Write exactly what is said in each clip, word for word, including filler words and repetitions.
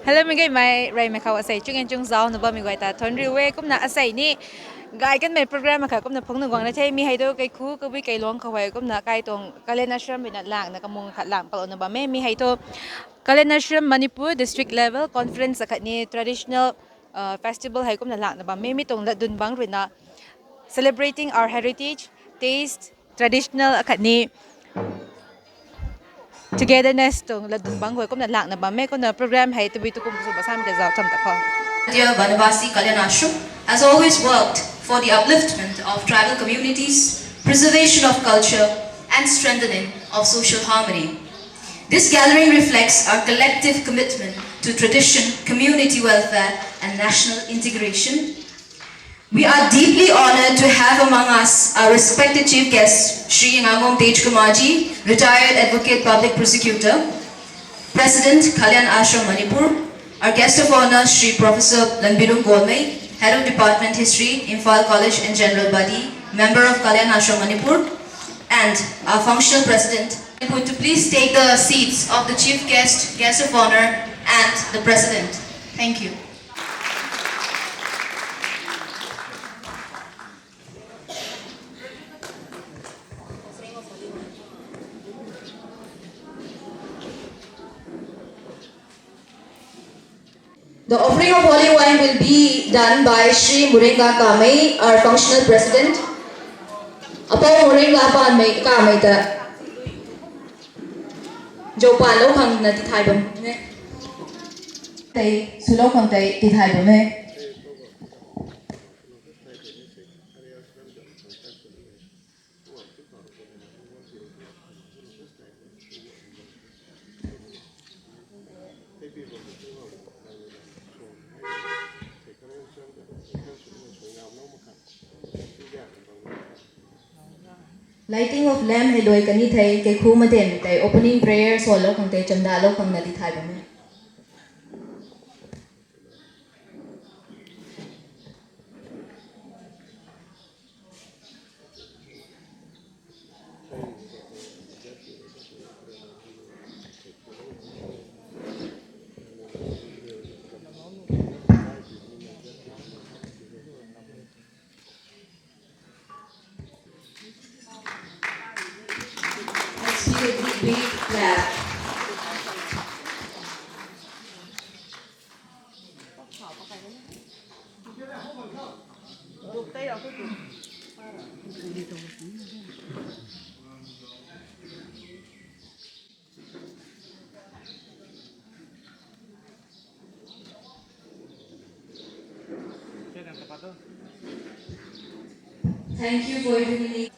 Hello, mi gaymei reymei khou asei chung en chung zauc na bammei guay ta thuanc riu e. Kumna asei ni gay kanmei program kha kumna phungna guang na the. Mi hei tu kaikhu kabui kailuang khou hei kumna kai tuang Kalyan Ashram ruina langna kamung khat lang palouna bam e. Mi hei tu Kalyan Ashram Manipur District Level Conference akhatni traditional uh, festival hei kumna langna bam e. Mi tuang latdun bang ruina celebrating our heritage, taste, traditional akhatni togetherness tuang latdun bang guay kumna langna bam e. Kumna program hei tabui tukum sw ba sam de zauc cham ta khou. Dear Banavasi Kalyan Ashram has always worked for the upliftment of tribal communities, preservation of culture, and strengthening of social harmony. This gathering reflects our collective commitment to tradition, community welfare, and national integration. We are deeply honored to have among us our respected chief guest, Shri Ngangom Tej Kumar ji, retired advocate public prosecutor, President, Kalyan Ashram Manipur, our guest of honor, Shri Professor Lanbirung Golmei, Head of Department History, Imphal College and General Body, member of Kalyan Ashram Manipur, and our functional president, would to please take the seats of the chief guest, guest of honor, and the president. Thank you. The offering of holy wine will be done by Shri Murenga Kamei, our functional president. Apou Murenga Kamei, Kamei ta zauc panlou khang na tithay bam e. Tei swlou khang tei tithay bam e. Lighting of lamp hei luai kani thei, kaikhu maden tei opening prayer swlou khang tei chamdalou khang na tithay bam e. Let's give a big, big clap. Thank you for everything.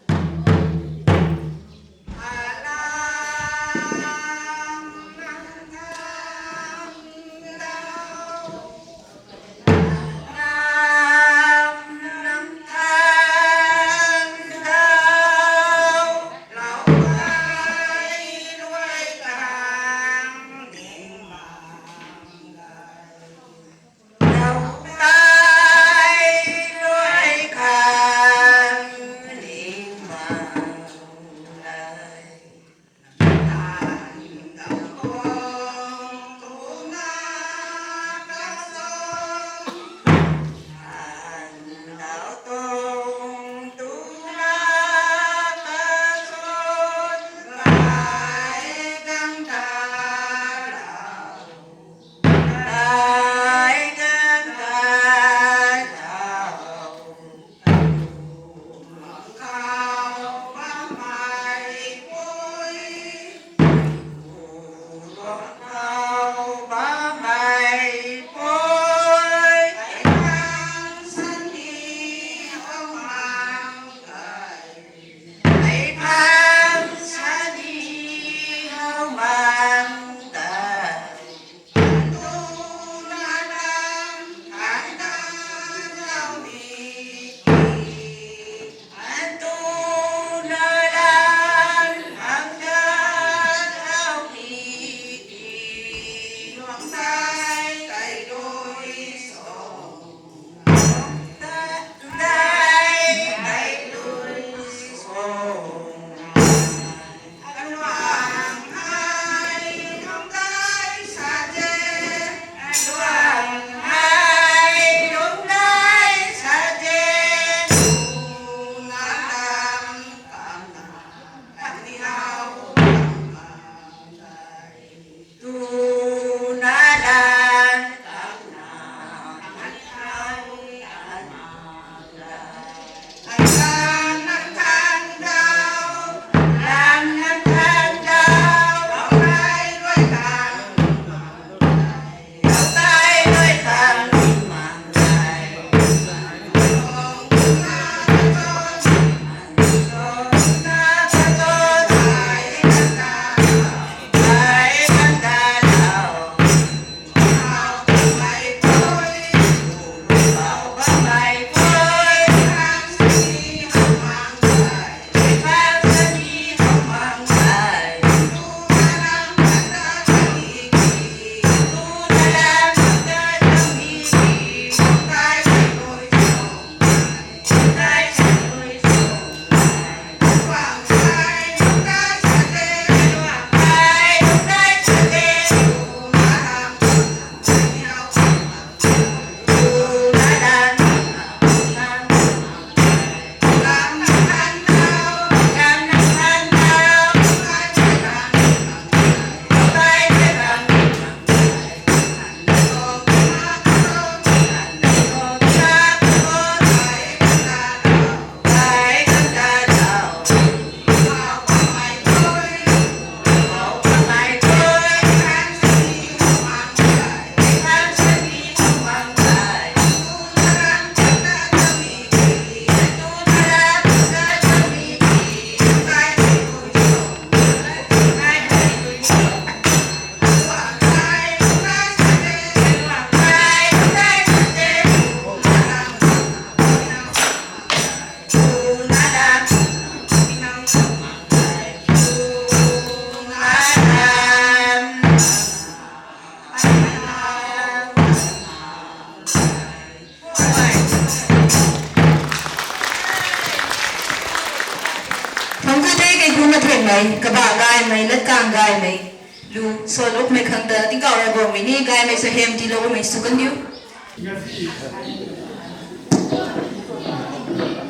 Kabah gaymei, latkang gaymei, lu salukmei khang ta tingkauh Ravguangc rui ni gaymei suaihiam tiiloumei sw kan diu.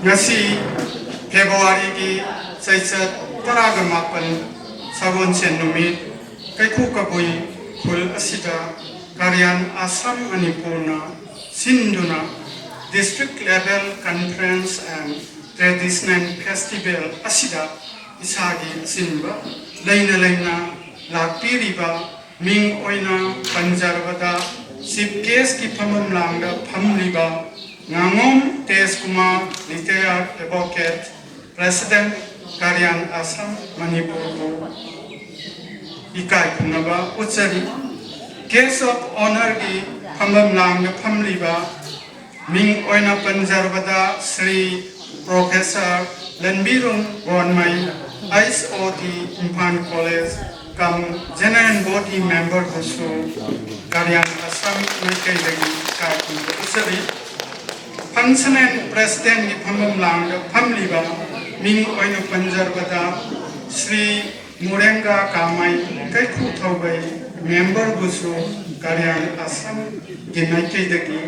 Ngasi February ki chaichat tara ga mapan, Sagun Sen numei, kaikhu kabui khul asida Karyan Ashram Manipur na sinduna District Level Conference and Traditional Festival asida isagi sinba, leina leina lakpiriba, ming oina panzarba da, Chief Guest ki phamam lang da phamliba, Ngangom Tejkumar, Retired Advocate, President, Karyan Ashram Manipur bu ikai khungnaba uchari, Guest of Honour ki phamam lang da phamliba, ming oina panzarba da Shri Professor Lanbirung Gonmei, H O D, Imphal College, kam General Body Member bu sw, Karyan Ashram Meitei dagi kai khungnaba uchari, Functional President ki phamam lang da phamliba, ming oina panzarba da Shri Murenga Kamei, kaikhu thoubei Member bu sw, Karyan Ashram ki Meitei dagi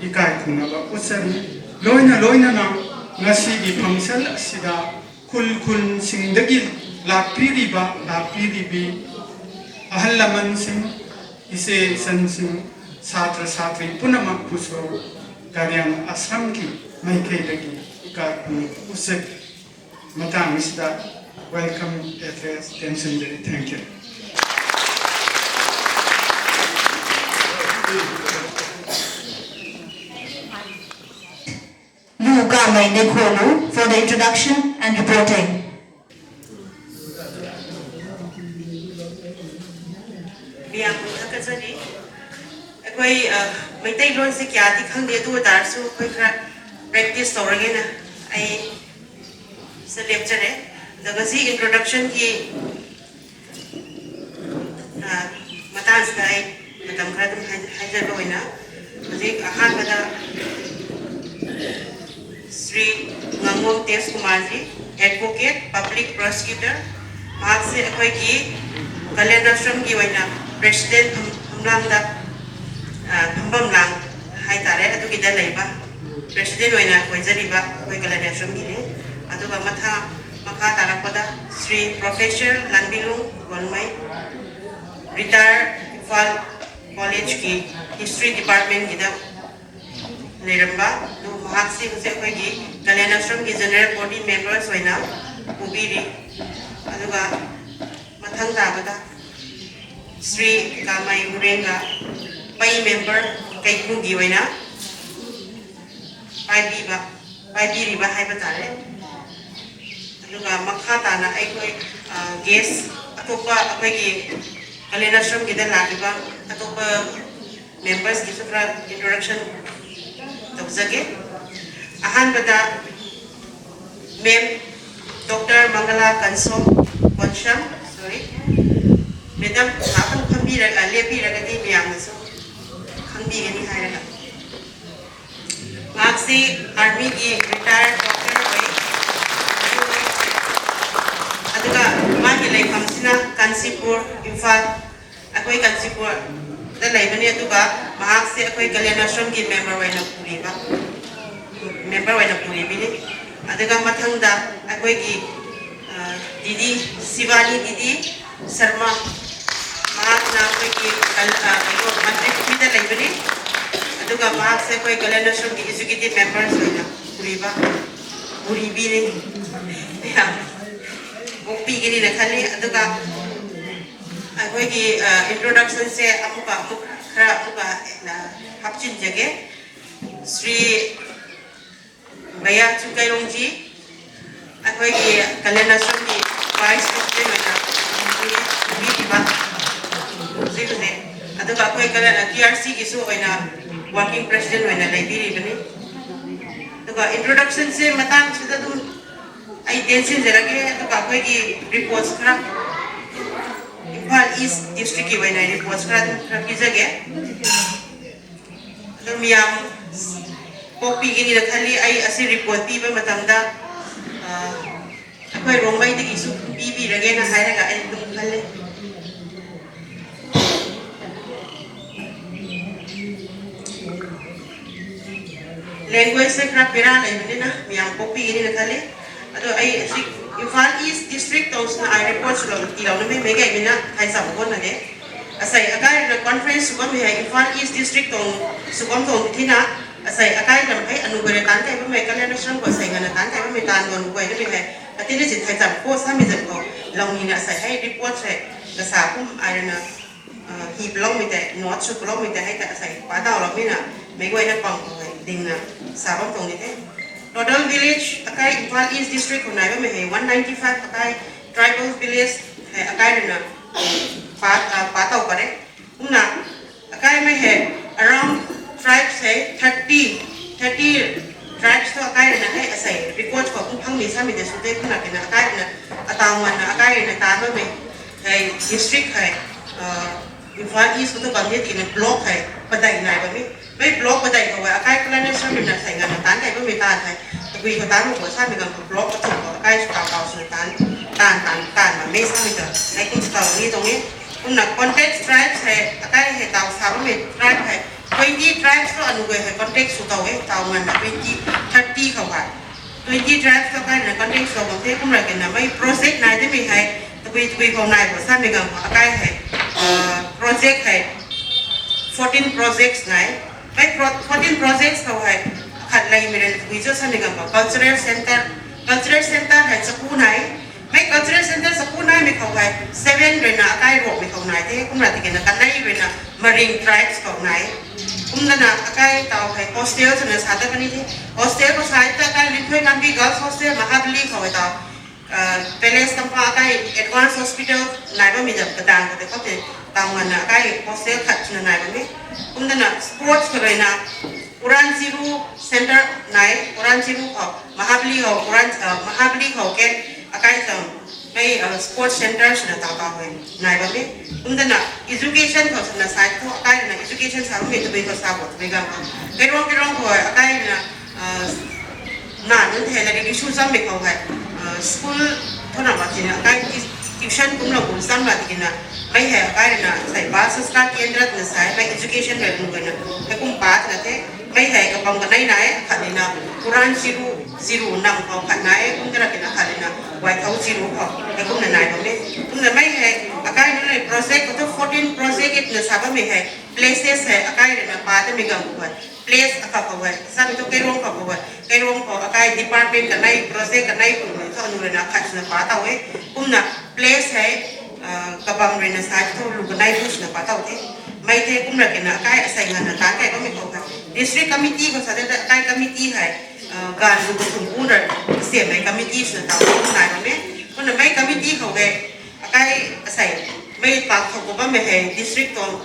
ikai khungnaba uchari, loina loina na, ngasi ki function asida khul khul sing dagi lakpiriba, lakpiribi, ahal laman sing, ise san sing, satra satri punama bu sw, Karyan Ashram ki Meitei dagi ikai khungnaba uchari. Matang asida welcome address tension deri. Thank you. Lu Kamei Nekhonu for the introduction and reporting. Miyam, thakazani. ꯑꯩꯈꯣꯏ, ꯑ, ꯃꯩꯇꯩꯂꯣꯟꯁꯦ ꯀꯌꯥꯗꯤ ꯈꯪꯗꯦ, ꯑꯗꯨ ꯑꯣꯏ ꯇꯥꯔꯁꯨ ꯑꯩꯈꯣꯏ ꯈꯔ practice ꯇꯧꯔꯒꯦꯅ ꯑꯩ ꯁꯤꯗ ꯂꯦꯞꯆꯔꯦ꯫ ꯑꯗꯣ ꯉꯁꯤ introductionꯒꯤ, ꯑ, ꯃꯇꯥꯡꯁꯤꯗ ꯑꯩ ꯃꯇꯝ ꯈꯔ ꯑꯗꯨꯝ ꯍꯥꯏ-, ꯍꯥꯏꯖꯕ ꯑꯣꯏꯅ, ꯍꯧꯖꯤꯛ ꯑꯍꯥꯟꯕꯗ ꯁ꯭ꯔꯤ ꯉꯥꯉꯣꯝ ꯇꯦꯖ ꯀꯨꯃꯥꯔꯖꯤ, Advocate, Public Prosecutor, ꯃꯍꯥꯛꯁꯦ ꯑꯩꯈꯣꯏꯒꯤ ꯀꯂꯦꯟ ꯑꯥꯁ꯭ꯔꯝꯒꯤ ꯑꯣꯏꯅ president ꯐꯝ-, ꯐꯝꯂꯥꯡꯗ, ꯑ, ꯐꯝꯐꯝ ꯂꯥꯡ ꯍꯥꯏꯇꯥꯔꯦ, ꯑꯗꯨꯒꯤꯗ ꯂꯩꯕ president ꯑꯣꯏꯅ ꯑꯣꯏꯖꯔꯤꯕ ꯑꯩꯈꯣꯏ ꯀꯂꯦꯟ ꯑꯥꯁ꯭ꯔꯝꯒꯤꯅꯤ꯫ ꯑꯗꯨꯒ ꯃꯊꯥ-, ꯃꯈꯥ ꯇꯥꯔꯛꯄꯗ ꯁ꯭ꯔꯤ Professor ꯂꯥꯟꯕꯤꯂꯨꯡ ꯒꯣꯟꯃꯩ, retired ꯏꯝꯐꯥꯜ Collegeꯀꯤ History Departmentꯀꯤꯗ ꯂꯩꯔꯝꯕ, ꯑꯗꯨ ꯃꯍꯥꯛꯁꯤ ꯍꯧꯖꯤꯛ ꯑꯩꯈꯣꯏꯒꯤ ꯀꯂꯦꯟ ꯑꯥꯁ꯭ꯔꯝꯒꯤ General Body Members ꯑꯣꯏꯅ ꯄꯨꯕꯤꯔꯤ꯫ ꯑꯗꯨꯒ ꯃꯊꯪ ꯇꯥꯕꯗ ꯁ꯭ꯔꯤ ꯀꯥꯃꯩ ꯎꯔꯦꯡꯒ ꯄꯩ member ꯀꯩꯈꯨꯒꯤ ꯑꯣꯏꯅ ꯄꯥꯏꯕꯤꯕ, ꯄꯥꯏꯕꯤꯔꯤꯕ ꯍꯥꯏꯕ ꯇꯥꯔꯦ꯫ ꯑꯗꯨꯒ ꯃꯈꯥ ꯇꯥꯅ ꯑꯩꯈꯣꯏ, ꯑ, guest ꯑꯇꯣꯞꯄ ꯑꯩꯈꯣꯏꯒꯤ ꯀꯂꯦꯟ ꯑꯥꯁ꯭ꯔꯝꯒꯤꯗ ꯂꯥꯛꯂꯤꯕ ꯑꯇꯣꯞꯄ membersꯀꯤꯁꯨ ꯈꯔ introduction ꯇꯧꯖꯒꯦ꯫ ꯑꯍꯥꯟꯕꯗ Ma'am Doctor Mangala Kansom, Konsham, sorry꯫ Madam ꯉꯥꯏꯍꯥꯛꯇꯪ ꯐꯝꯕꯤꯔꯒ, ꯂꯦꯞꯄꯤꯔꯒꯗꯤ ꯃꯌꯥꯝꯅꯁꯨ ꯈꯪꯕꯤꯒꯅꯤ ꯍꯥꯏꯔꯒ꯫ ꯃꯍꯥꯛꯁꯤ armyꯒꯤ retired doctor ꯑꯣꯏ꯫ ꯑꯗꯨꯒ ꯃꯥꯒꯤ ꯂꯩꯐꯝꯁꯤꯅ ꯀꯥꯟꯆꯤꯄꯨꯔ, ꯏꯝꯐꯥꯜ꯫ ꯑꯩꯈꯣꯏ ꯀꯥꯟꯆꯤꯄꯨꯔꯗ ꯂꯩꯕꯅꯤ, ꯑꯗꯨꯒ ꯃꯍꯥꯛꯁꯦ ꯑꯩꯈꯣꯏ ꯀꯂꯦꯟ ꯑꯥꯁ꯭ꯔꯝꯒꯤ member ꯑꯣꯏꯅ ꯄꯨꯔꯤꯕ, member ꯑꯣꯏꯅ ꯄꯨꯔꯤꯕꯤꯅꯤ꯫ ꯑꯗꯨꯒ ꯃꯊꯪꯗ ꯑꯩꯈꯣꯏꯒꯤ, ꯑ, ꯗꯤꯗꯤ ꯁꯤꯕꯥꯅꯤ ꯗꯤꯗꯤ ꯁꯔꯃ, ꯃꯍꯥꯛꯅ ꯑꯩꯈꯣꯏꯒꯤ ꯀꯜ-, ꯑ, ꯀꯩꯅꯣ, ꯃꯟꯇ꯭ꯔꯤ ꯄꯨꯈ꯭ꯔꯤꯗ ꯂꯩꯕꯅꯤ꯫ ꯑꯗꯨꯒ ꯃꯍꯥꯛꯁꯦ ꯑꯩꯈꯣꯏ ꯀꯂꯦꯟ ꯑꯥꯁ꯭ꯔꯝꯒꯤ executive members ꯑꯣꯏꯅ ꯄꯨꯔꯤꯕ, ꯄꯨꯔꯤꯕꯤꯅꯤ꯫ ꯌꯥꯝ ꯑꯣꯛꯄꯤꯒꯅꯤꯅ ꯈꯜꯂꯤ꯫ ꯑꯗꯨꯒ ꯑꯩꯈꯣꯏꯒꯤ, ꯑ, introductionꯁꯦ ꯑꯃꯨꯛꯀ, ꯑꯃꯨꯛ ꯈꯔ ꯑꯃꯨꯛꯀ ꯍꯦꯟꯅ ꯍꯥꯞꯆꯤꯟꯖꯒꯦ꯫ ꯁ꯭ꯔꯤ ꯕꯌꯥ ꯆꯨꯀꯩꯔꯣꯡꯖꯤ, ꯑꯩꯈꯣꯏꯒꯤ ꯀꯂꯦꯟ ꯑꯥꯁ꯭ꯔꯝꯒꯤ vice president ꯑꯣꯏꯅ ꯄꯨꯕꯤꯔꯤꯕ ꯍꯧꯖꯤꯛ ꯍꯧꯖꯤꯛ꯫ ꯑꯗꯨꯒ ꯑꯩꯈꯣꯏ ꯀꯂꯦꯟ, ꯇꯤ ꯑꯥꯔ ꯁꯤꯒꯤꯁꯨ ꯑꯣꯏꯅ working president ꯑꯣꯏꯅ ꯂꯩꯕꯤꯔꯤꯕꯅꯤ꯫ ꯑꯗꯨꯒ introductionꯁꯦ ꯃꯇꯥꯡꯁꯤꯗ ꯑꯗꯨꯝ ꯑꯩ ꯇꯦꯟꯁꯤꯟꯖꯔꯒꯦ, ꯑꯗꯨꯒ ꯑꯩꯈꯣꯏꯒꯤ reports ꯈꯔ, ꯏꯝꯐꯥꯜ East districtꯀꯤ ꯑꯣꯏꯅ reports ꯈꯔ ꯑꯗꯨꯝ ꯈꯔ ꯄꯤꯖꯒꯦ꯫ ꯑꯗꯨꯝ ꯌꯥꯝ ꯀꯣꯛꯄꯤꯒꯅꯤꯅ ꯈꯜꯂꯤ꯫ ꯑꯩ ꯑꯁꯤ report ꯄꯤꯕ ꯃꯇꯝꯗ, ꯑ, Hei Rongmei tiki sw pibi rage na hei raga ai tum khan le. Language se kra pera lei mene na, miang popi ni na khan le. Ado ai si Imphal East District tong sna ai report swlou tilou na mei mei gay mena hai sam kon na de. Asei akai na conference sw bammei hei Imphal East District tong sw bam tong thina, asei akai lam hei anu gare tan kai bammei kalian na sram ko asei ngana tan kai bammei tan anu gare na mei hei atina zin hai zam ko sami zam ko lou ni na asei hei report hei kasa kum ai na hi ploumei tei, note sw ploumei tei hei ta asei pa daw lou mi na, mei guay na pang ko hei ding na sa bam tong ni the. Total village akai Imphal East District khou nai bammei hei one ninety five akai tribal village hei akai rui na pa pa taw pare. Kumna akaimei hei around tribes hei thirty, thirty tribes thu akai rui na hei asei record khou kum phangmei samei de sw de kumna kina akai rui na ataw nganna akai rui na tan bammei hei district hei Imphal East khou thu bam ni tikina block hei padeih nai bammei. Mei block padeih khou hei akai plan na samei na sei nganna tan kai bammei tan hei tabui khou tan khou samei ganv khou block pathum khou akai sw taw taw swna tan tan tan tan bammei samei ta hei kum sw taw ni tuang e. Kumna contact tribes hei akai hei taw sa bammei tribe hei twenty tribes thu anu gay hei contact sw taw e taw nganna twenty, thirty khou hei twenty tribes thu akai na contact sw bam the kumra kina mei project nai de mei hei tabui tabui khou nai bo samei ganv khou akai hei project hei fourteen projects nai. Mei fourteen projects khou hei khat leymei rui tabui cho samei ganv khou cultural center, cultural center hei chaku nai. Mei cultural center chaku naimei khou hei seven rui na akai Ruangmei khou nai the kumra tikina kanei rui na Maring tribes khou nai. Kumna na akai taw hei hostel swna sa ta kani the. Hostel khou sa ta akai Linthuai Nambi Girls Hostel Mahabali khou hei taw Palace Tampa akai advance hospital nai bammei zam kadang khou tei khou tei taw nganna akai hostel khat swna nai bammei. Kumna na sports khou rui na Uran Chiru center nai, Uran Chiru khou Mahabali khou Uran Mahabali khou ke akai zam mei sports center swna taw taw hei nai bammei. Kumna na education khou swna sa thu akai rui na education sa bammei tabui khou sa bo tabui ganv khou keirong keirong khou akai rui na na nunc hei lari ri sw zammei khou hei school thuna mak tina akai tuition kumlou kum zam la tikina mei hei akai rui na sei Bal Sanskar Kendra twna sa mei education rui nu gayna hei kum pa twna the. Mei hei kabam kanei nai khat lina Uran Chiru, Chiru nam khou khat nai kum tara kina khat lina Waithau Chiru khou hei kumna nai bammei. Kumna mei hei akai nunc hei project khou thu fourteen project itna sa bammei hei places hei akai rui na pa tamei ganv khou hei place akhat khou hei samei thu keirong khou khou hei keirong khou akai department kanei project kanei kummei thu anu rui na khat swna pa taw e. Kumna place hei kabam rui na sa thu lu kanei lu swna pa taw the. Mei the kumra kina akai asei nganna tan kai bammei khou hei district committee khou sa the akai committee hei ganv lu kathum pu rui siammei committee swna taw nai bammei. Kumna mei committee khou hei akai asei mei pak khou khou bammei hei district tuang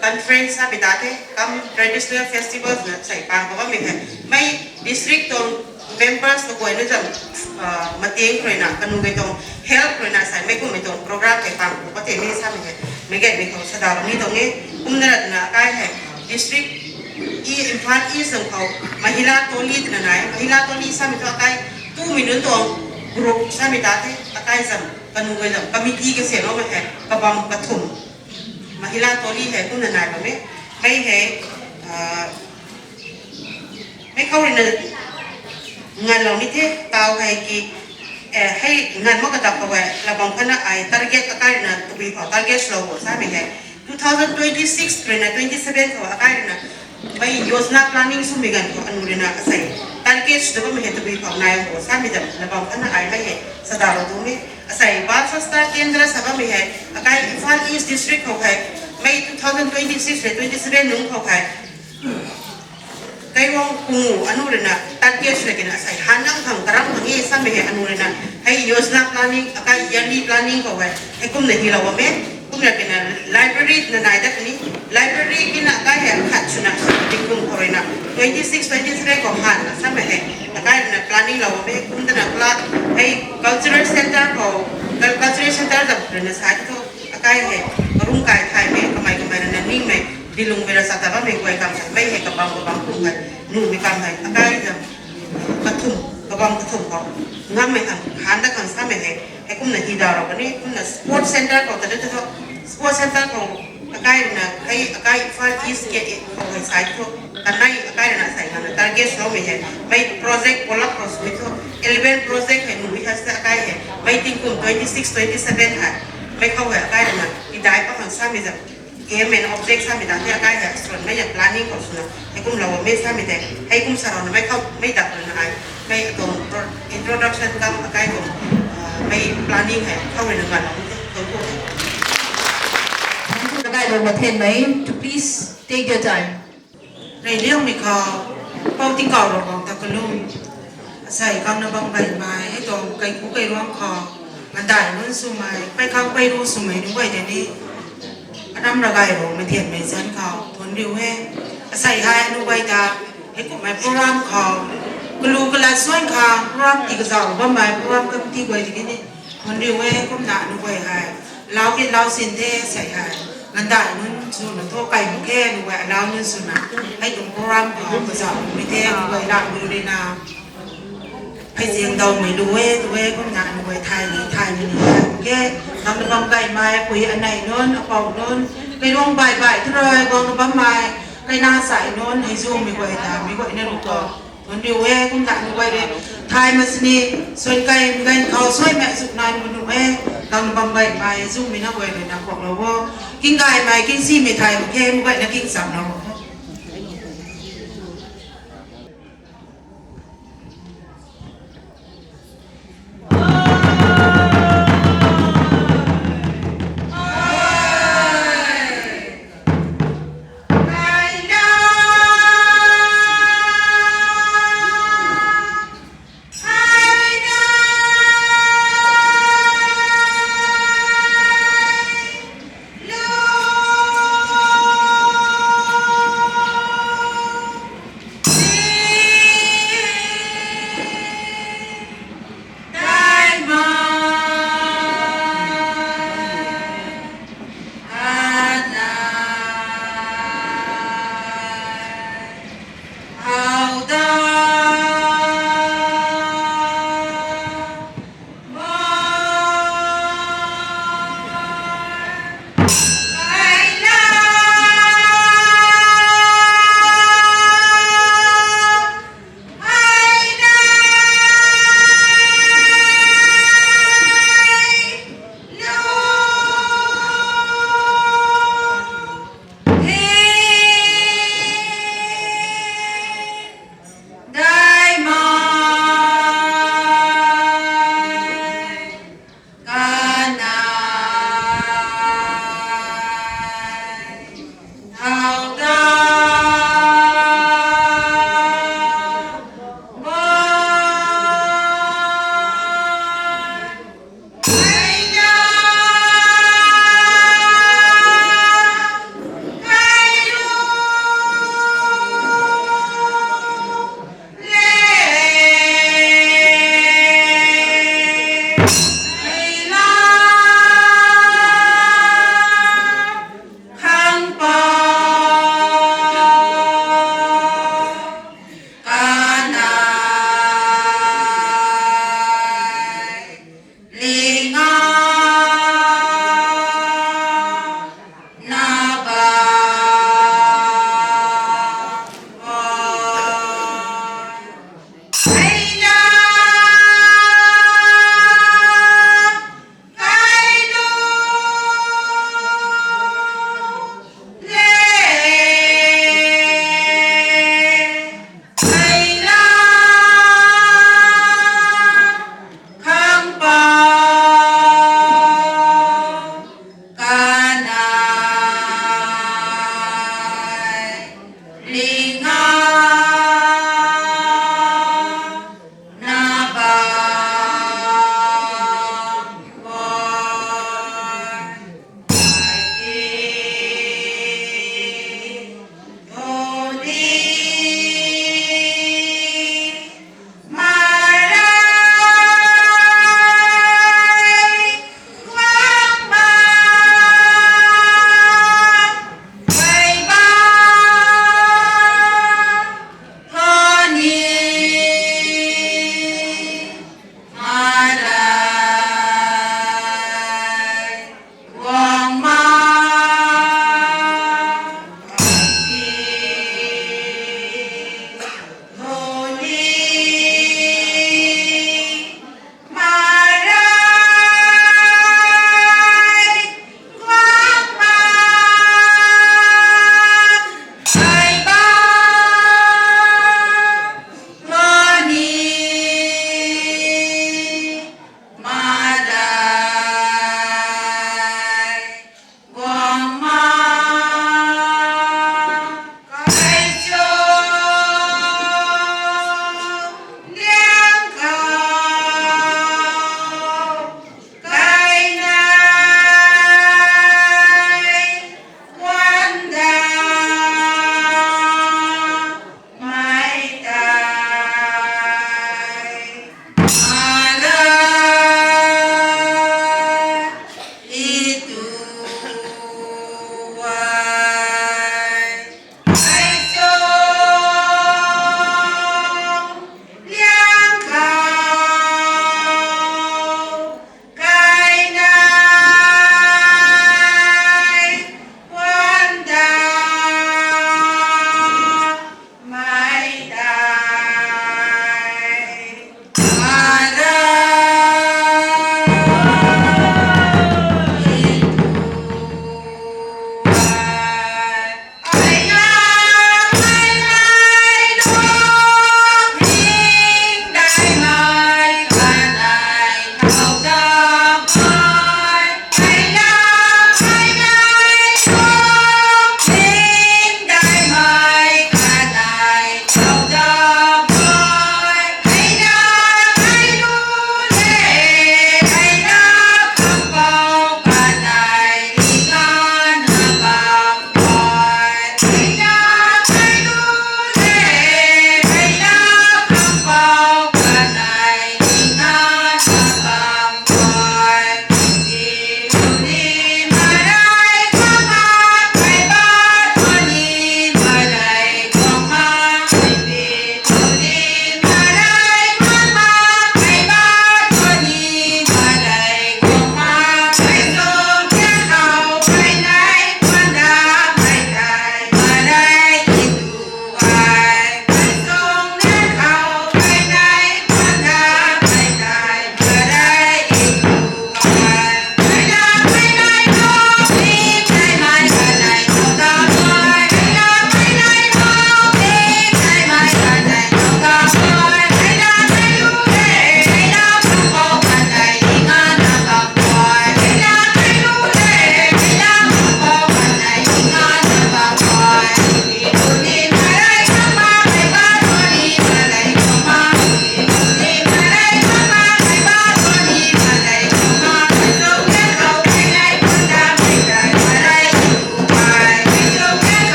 conference samei ta the kam traditional festivals na sei pak khou bammei hei mei district tuang members kaguayna zam mateng rui na kanu gay tuang help rui na sei mei kummei tuang program hei pak khou kate mei samei hei mei gaymei khou sadaw ni tuang e. Kumna ratna akai hei district Imphal East zam khou Mahila Toli twna nai. Mahila Toli samei thu akai tumei nunc tuang group samei ta the akai zam kanu gay zam committee kasiamloumei hei kabam kathum Mahila Toli hei kumna nai bammei. Mei hei mei khou rui na nganlou ni the taw hei ki hei ngan mak kadap khou hei labam khatna ai target akai rui na tabui khou target swlou bo samei hei two thousand twenty six rui na twenty seven khou akai rui na mei yojana planning swmei ganv khou anu rui na asei target sw ta bammei hei tabui khou nai bo samei zam labam khatna ai mei hei sadaw lou tuang e. Asei Bal Sanskar Kendra sa bammei hei akai Imphal East District khou hei mei two thousand twenty six le twenty seven nungc khou hei kairuang pungu anu rui na target swna kina asei han nang khang karam khang e samei hei anu rui na hei yojana planning akai yearly planning khou hei hei kumna hilou bammei. Kumna kina library na nai dat ni library kina akai hei khat swna tingkum khou rui na twenty six twenty seven khou han na samei hei akai rui na planning lou bammei. Kumna kala hei cultural center khou cultural center zam rui na sa thu akai hei karung kai thaymei kamei kamei rui na ningmei dilungmei ra sa ta bammei guay kam hei mei hei kabam kabam kum hei numei kam hei akai zam kathum kabam kathum khou Ngammei khang, han dat khang samei hei, hei kumna hi daw rau kani, kumna sport center khou ta de thu, sport center khou akai rui na, hei akai Imphal East ke khou hei sai thu, kanei akai rui na sai ngam na target swmei hei, mei project pull up khou sui thu, eleven project hei nui hei sa akai hei, mei tingkum twenty six, twenty seven hei, mei khou hei akai rui na, idai pa khang samei zam, aim and object samei dan the akai hei, swan mei ya planning khou swna, hei kum lou mei samei de, hei kum sa rau na mei khou, mei dak rui na ai, mei tuang pro-, introduction kam akai kum, ah, mei planning hei, khou rui na ngan lou the, tuang ku the. Akai lou mathen mei, to please take your time. Rey liangmei khou, pou tingkauh rou bang ta kalum. Asei kang na bam gaymei, hei tuang kaikhu kairuang khou, ngandai nunc swmei, pei khang pei ru swmei nunc guay tei ni, anam ra gay rou, mathianmei zanc khou, thuanc riu e. Asei hei nunc guay ta, hei kumhmei program khou, kalu kalat suan khang, program ti kazauh bammei, program committee guay tei ni, thuanc riu e, kumna nunc guay hei, lau ke lau sin the, asei hei, ngandai nunc swna thu kai mak khe, nunc guay alau nunc swna, hei tuang program khou, kazauh mei the, nunc guay lau lu rina. Hei ziang dawmei lu e, tu e, kumna nunc guay thay ni, thay ni ni, thay mak khe, nang na bam gaymei, pui anei nunc, apou nunc, kairuang bai bai, tu rui, guang na bammei, kaina sai nunc, hei zumei guay ta, mei guay na ru khou. Thuanc riu e, kumna nunc guay rui, thay ma sini, suan kai, mi gan khou, suaimei zuk nai ma nuh e, nang na bam gaymei, zumei na guay rui na kuaklou o. King gaymei, king simei thay mak khe, mei guay na king chamlou o.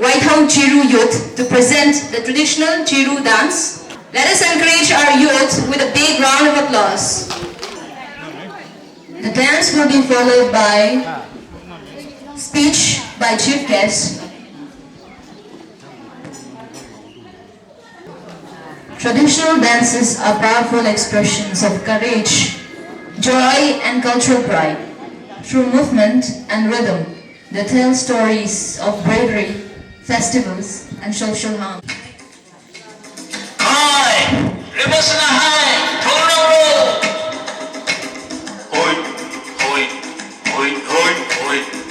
Waithou Chiru Youth to present the traditional Chiru dance. Let us encourage our youth with a big round of applause. The dance will be followed by speech by chief guest. Traditional dances are powerful expressions of courage, joy, and cultural pride. Through movement and rhythm, they tell stories of bravery, festivals, and social harmony. Hai, rimasna hai, thunang ro. Hoi, hoi, hoi, hoi, hoi.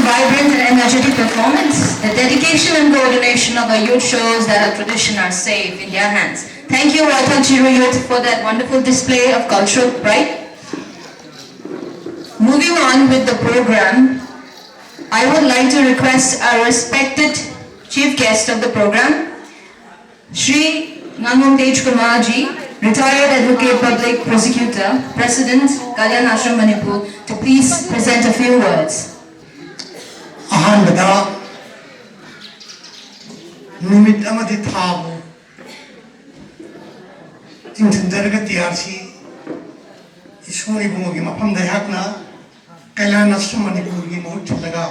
vibrant and energetic performance. The dedication and coordination of our youth shows that our tradition are safe in their hands. Thank you, Waiton Chiru Youth, for that wonderful display of cultural pride. Moving on with the program, I would like to request our respected chief guest of the program, Shri Ngamung Tej Kumar ji, retired advocate, public prosecutor, President, Kalyan Ashram Manipur, to please present a few words. ꯑꯍꯥꯟꯕꯗ ꯅꯨꯃꯤꯠ ꯑꯃꯗꯤ ꯊꯥꯕꯨ ꯆꯤꯡꯁꯤꯟꯖꯔꯒ T R C ꯏꯁꯣꯔ ꯏꯕꯨꯡꯉꯣꯒꯤ ꯃꯐꯝꯗ ꯑꯩꯍꯥꯛꯅ Kalyan Ashram Manipurꯒꯤ ꯃꯍꯨꯠ ꯁꯤꯜꯂꯒ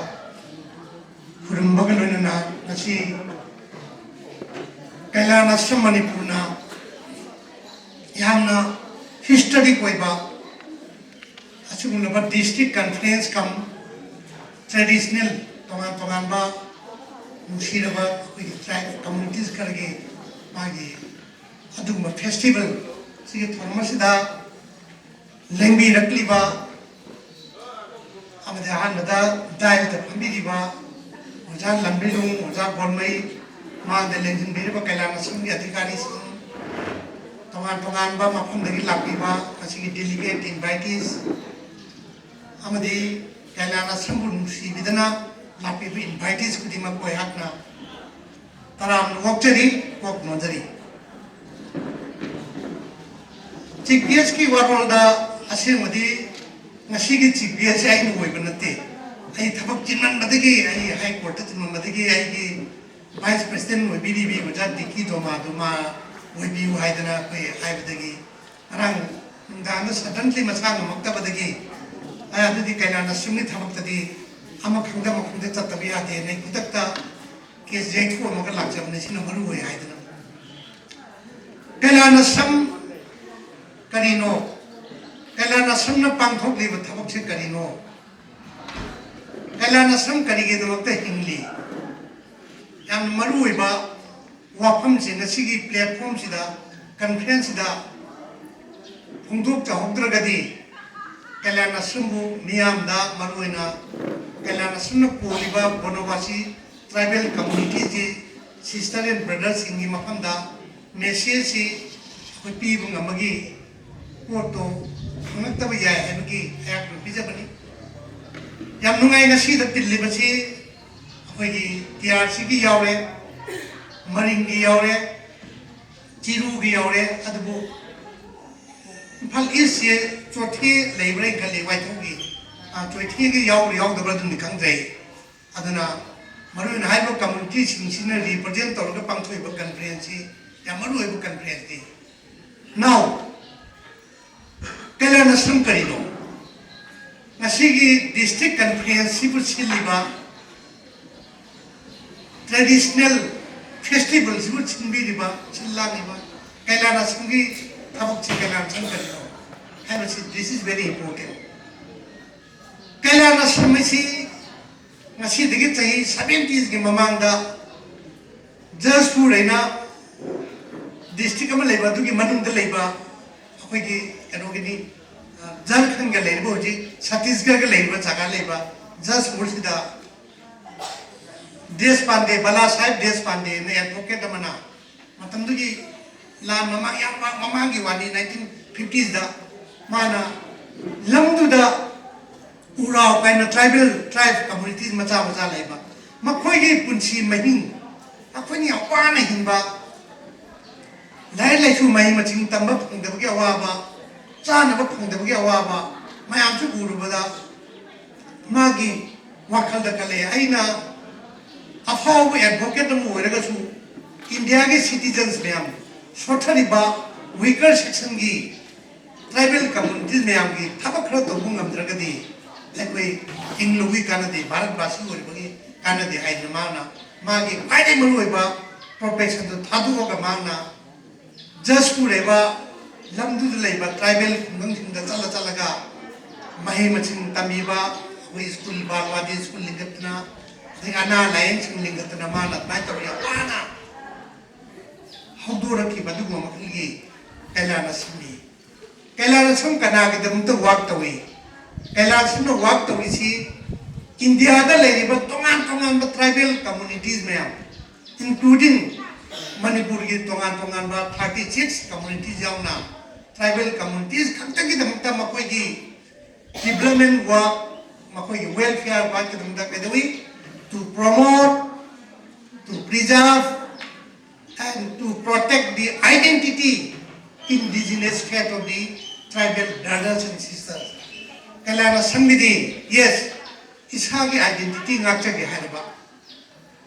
ꯈꯨꯔꯨꯝꯕꯒ ꯂꯣꯏꯅꯅ ꯉꯁꯤ Kalyan Ashram Manipurꯅ ꯌꯥꯝꯅ historic ꯑꯣꯏꯕ ꯑꯁꯤꯒꯨꯝꯂꯕ district conference cum traditional ꯇꯣꯉꯥꯟ ꯇꯣꯉꯥꯟꯕ ꯅꯨꯡꯁꯤꯔꯕ ꯑꯩꯈꯣꯏꯒꯤ tribe communities ꯈꯔꯒꯤ ꯃꯥꯒꯤ ꯑꯗꯨꯒꯨꯝꯕ festival ꯁꯤꯒꯤ ꯊꯧꯔꯝ ꯑꯁꯤꯗ ꯂꯦꯡꯕꯤꯔꯛꯂꯤꯕ ꯑꯃꯗꯤ ꯑꯍꯥꯟꯕꯗ ꯗꯥꯏꯁꯇ ꯐꯝꯕꯤꯔꯤꯕ ꯑꯣꯖꯥ ꯂꯝꯕꯤꯂꯨꯡ, ꯑꯣꯖꯥ ꯒꯣꯟꯃꯩ, ꯃꯥꯡꯗ ꯂꯦꯡꯁꯤꯟꯕꯤꯔꯤꯕ Kalyan Ashramꯒꯤ ꯑꯙꯤꯀꯥꯔꯤꯁꯤꯡ, ꯇꯣꯉꯥꯟ ꯇꯣꯉꯥꯟꯕ ꯃꯐꯝꯗꯒꯤ ꯂꯥꯛꯄꯤꯕ ꯉꯁꯤꯒꯤ delegate, invitees ꯑꯃꯗꯤ Kalyan Ashramꯕꯨ ꯅꯨꯡꯁꯤꯕꯤꯗꯅ ꯂꯥꯛꯄꯤꯕ invitees ꯈꯨꯗꯤꯡꯃꯛꯄꯨ ꯑꯩꯍꯥꯛꯅ ꯇꯔꯥꯝꯅ ꯑꯣꯛꯆꯔꯤ, ꯀꯣꯛ ꯅꯣꯟꯖꯔꯤ꯫ Chief guestꯀꯤ ꯋꯥꯔꯣꯜꯗ ꯑꯁꯦꯡꯕꯗꯤ ꯉꯁꯤꯒꯤ chief guest ꯑꯩꯅ ꯑꯣꯏꯕ ꯅꯠꯇꯦ꯫ ꯑꯩ ꯊꯕꯛ ꯆꯤꯟꯃꯟꯕꯗꯒꯤ, ꯑꯩ High Courtꯇ ꯆꯤꯟꯃꯟꯕꯗꯒꯤ ꯑꯩꯒꯤ vice president ꯑꯣꯏꯕꯤꯔꯤꯕꯤ ꯑꯣꯖꯥ ꯗꯤꯀꯤ ꯗꯣꯃꯥꯗꯨ ꯃꯥ ꯑꯣꯏꯕꯤꯌꯨ ꯍꯥꯏꯗꯅ ꯑꯩꯈꯣꯏ ꯍꯥꯏꯕꯗꯒꯤ ꯉꯔꯥꯡ ꯅꯨꯡꯗꯥꯡꯗ suddenly ꯃꯁꯥ ꯉꯝꯃꯛꯇꯕꯗꯒꯤ ꯑꯩ ꯑꯗꯨꯗꯤ Kalyan Ashramꯒꯤ ꯊꯕꯛꯇꯗꯤ ꯑꯃ ꯈꯪꯗ ꯑꯃ ꯈꯪꯗ ꯆꯠꯇꯕ ꯌꯥꯗꯦꯅ ꯑꯩ ꯈꯨꯗꯛꯇ case ꯌꯩꯊꯣꯛꯑꯝꯃꯒ ꯂꯥꯛꯆꯕꯅꯤ꯫ ꯁꯤꯅ ꯃꯔꯨ ꯑꯣꯏ ꯍꯥꯏꯗꯅ꯫ Kalyan Ashram ꯀꯔꯤꯅꯣ? Kalyan Ashramꯅ ꯄꯥꯡꯊꯣꯛꯂꯤꯕ ꯊꯕꯛꯁꯦ ꯀꯔꯤꯅꯣ? Kalyan Ashram ꯀꯔꯤꯒꯤꯗꯃꯛꯇ ꯍꯤꯡꯂꯤ? ꯌꯥꯝꯅ ꯃꯔꯨꯑꯣꯏꯕ ꯋꯥꯐꯝꯁꯦ ꯉꯁꯤꯒꯤ platformꯁꯤꯗ, conferenceꯁꯤꯗ ꯐꯣꯡꯗꯣꯛꯆꯍꯧꯗ꯭ꯔꯒꯗꯤ Kalyan Ashramꯕꯨ ꯃꯤꯌꯥꯝꯗ, ꯃꯔꯨꯑꯣꯏꯅ Kalyan Ashramꯅ ꯄꯨꯔꯤꯕ ꯕꯅꯣꯕꯥꯁꯤ tribal communityꯁꯤ, sister and brotherꯁꯤꯡꯒꯤ ꯃꯐꯝꯗ messageꯁꯤ ꯑꯩꯈꯣꯏ ꯄꯤꯕ ꯉꯝꯕꯒꯤ ꯄꯣꯠꯇꯣ ꯐꯪꯂꯛꯇꯕ ꯌꯥꯏ ꯍꯥꯏꯕꯒꯤ ꯑꯩꯍꯥꯛꯅ ꯄꯤꯖꯕꯅꯤ꯫ ꯌꯥꯝ ꯅꯨꯡꯉꯥꯏ ꯉꯁꯤꯗ ꯇꯤꯜꯂꯤꯕꯁꯤ ꯑꯩꯈꯣꯏꯒꯤ T R Cꯒꯤ ꯌꯥꯎꯔꯦ, ꯃꯔꯤꯡꯒꯤ ꯌꯥꯎꯔꯦ, ꯆꯤꯔꯨꯒꯤ ꯌꯥꯎꯔꯦ, ꯑꯗꯨꯕꯨ ꯏꯝꯐꯥꯜ Eastꯁꯦ ꯆꯣꯊꯦ ꯂꯩꯕ꯭ꯔꯥ ꯈꯜꯂꯤ, ꯋꯥꯏꯊꯧꯒꯤ, ꯑ, ꯆꯣꯊꯦꯒꯤ ꯌꯥꯎꯕ꯭ꯔꯥ ꯌꯥꯎꯗꯕ꯭ꯔꯥ ꯑꯗꯨꯝꯗꯤ ꯈꯪꯗ꯭ꯔꯦ꯫ ꯑꯗꯨꯅ ꯃꯔꯨꯑꯣꯏꯅ ꯍꯥꯏꯔꯤꯕ communityꯁꯤꯡꯁꯤꯅ represent ꯇꯧꯔꯒ ꯄꯥꯡꯊꯣꯛꯏꯕ conferenceꯁꯤ ꯌꯥꯝ ꯃꯔꯨꯑꯣꯏꯕ conferenceꯅꯤ꯫ Now, Kalyan Ashram ꯀꯔꯤꯅꯣ? ꯉꯁꯤꯒꯤ district conferenceꯁꯤꯕꯨ ꯁꯤꯜꯂꯤꯕ, traditional festivalꯁꯤꯕꯨ ꯁꯤꯟꯕꯤꯔꯤꯕ, ꯁꯤꯜ ꯂꯥꯡꯂꯤꯕ Kalyan Ashramꯒꯤ ꯊꯕꯛꯁꯤ Kalyan Ashram ꯀꯔꯤꯅꯣ ꯍꯥꯏꯕꯁꯤ, this is very important. Kalyan Ashram ꯑꯁꯤ ꯉꯁꯤꯗꯒꯤ ꯆꯍꯤ seventyꯒꯤ ꯃꯃꯥꯡꯗ ꯖꯁꯄꯨꯔ ꯍꯥꯏꯅ district ꯑꯃ ꯂꯩꯕ, ꯑꯗꯨꯒꯤ ꯃꯅꯨꯡꯗ ꯂꯩꯕ ꯑꯩꯈꯣꯏꯒꯤ ꯀꯩꯅꯣꯒꯤꯅꯤ, ꯑ, ꯖꯔꯈꯟꯒ ꯂꯩꯔꯤꯕ, ꯍꯧꯖꯤꯛ ꯁꯠꯇꯤꯁꯒꯔꯒ ꯂꯩꯔꯤꯕ ꯖꯒꯥ ꯂꯩꯕ ꯖꯁꯄꯨꯔꯁꯤꯗ ꯗꯦꯁꯄꯥꯟꯗꯦ, ꯕꯂꯥ ꯁꯥꯍꯦꯕ ꯗꯦꯁꯄꯥꯟꯗꯦꯅ advocate ꯑꯃꯅ, ꯃꯇꯝꯗꯨꯒꯤ ꯂꯥꯟ ꯃꯃꯥꯡ, ꯌꯥꯝ ꯃꯃꯥꯡ, ꯃꯃꯥꯡꯒꯤ ꯋꯥꯅꯤ, nineteen fiftiesꯗ ꯃꯥꯅ ꯂꯝꯗꯨꯗ ꯎꯔꯥꯎ ꯀꯥꯏꯅ tribal, tribe communities ꯃꯆꯥ ꯃꯆꯥ ꯂꯩꯕ, ꯃꯈꯣꯏꯒꯤ ꯄꯨꯟꯁꯤ ꯃꯍꯤꯡ, ꯑꯩꯈꯣꯏꯅ ꯌꯥꯝ ꯋꯥꯅ ꯍꯤꯡꯕ, ꯂꯥꯏꯔꯤꯛ ꯂꯥꯏꯁꯨ ꯃꯍꯩ ꯃꯁꯤꯡ ꯇꯝꯕ ꯐꯪꯗꯕꯒꯤ ꯑꯋꯥꯕ, ꯆꯥꯅꯕ ꯐꯪꯗꯕꯒꯤ ꯑꯋꯥꯕ ꯃꯌꯥꯝꯁꯨ ꯎꯔꯨꯕꯗ ꯃꯥꯒꯤ ꯋꯥꯈꯜꯗ ꯈꯜꯂꯦ, ꯑꯩꯅ ꯑꯐꯥꯎꯕ advocate ꯑꯃ ꯑꯣꯏꯔꯒꯁꯨ Indiaꯒꯤ citizens ꯃꯌꯥꯝ, ꯁꯣꯠꯊꯔꯤꯕ weaker sectionꯒꯤ tribal communities ꯃꯌꯥꯝꯒꯤ ꯊꯕꯛ ꯈꯔ ꯇꯧꯕ ꯉꯝꯗ꯭ꯔꯒꯗꯤ ꯑꯩꯈꯣꯏ ꯍꯤꯡꯂꯨꯕꯒꯤ ꯀꯥꯟꯅꯗꯦ, ꯚꯥꯔꯠ ꯚꯥꯁꯤ ꯑꯣꯏꯔꯤꯕꯒꯤ ꯀꯥꯟꯅꯗꯦ ꯍꯥꯏꯗꯅ ꯃꯥꯅ ꯃꯥꯒꯤ ꯈ꯭ꯋꯥꯏꯗꯒꯤ ꯃꯔꯨꯑꯣꯏꯕ professionꯗꯨ ꯊꯥꯗꯣꯛꯑꯒ ꯃꯥꯅ ꯖꯁꯄꯨꯔ ꯍꯥꯏꯕ ꯂꯝꯗꯨꯗ ꯂꯩꯕ tribal ꯈꯨꯡꯒꯪꯁꯤꯡꯗ ꯆꯠꯂ ꯆꯠꯂꯒ ꯃꯍꯩ ꯃꯁꯤꯡ ꯇꯝꯕꯤꯕ, ꯑꯩꯈꯣꯏ ꯁ꯭ꯀꯨꯜ, ꯕꯥꯜꯋꯥꯗꯤ ꯁ꯭ꯀꯨꯜ ꯂꯤꯡꯈꯠꯇꯅ, ꯑꯗꯒꯤ ꯑꯅꯥ ꯂꯥꯌꯦꯡꯁꯪ ꯂꯤꯡꯈꯠꯇꯅ ꯃꯥꯅ ꯑꯗꯨꯃꯥꯏꯅ ꯇꯧꯔꯒ ꯌꯥꯝ ꯋꯥꯅ ꯍꯧꯗꯣꯔꯛꯈꯤꯕ ꯑꯗꯨꯒꯨꯝꯕ ꯃꯈꯜꯒꯤ ꯀꯩꯂꯥ ꯅꯥꯁꯝꯅꯤ꯫ ꯀꯩꯂꯥ ꯅꯥꯁꯝ ꯀꯅꯥꯒꯤꯗꯃꯛꯇ work ꯇꯧꯏ? ꯀꯩꯂꯥ ꯅꯥꯁꯝꯅ work ꯇꯧꯔꯤꯁꯤ India da leiriba tongan tonganba tribal communities mayam, including Manipur ki tongan tonganba thirty six communities yauna, tribal communities khang ta ki dam ta makoi ki development work, makoi ki welfare work ki dam ta kadawi to promote, to preserve, and to protect the identity, indigenous faith of the tribal brothers and sisters. Kailana Samgidi, yes, isagi identity ngakchagi hairaba,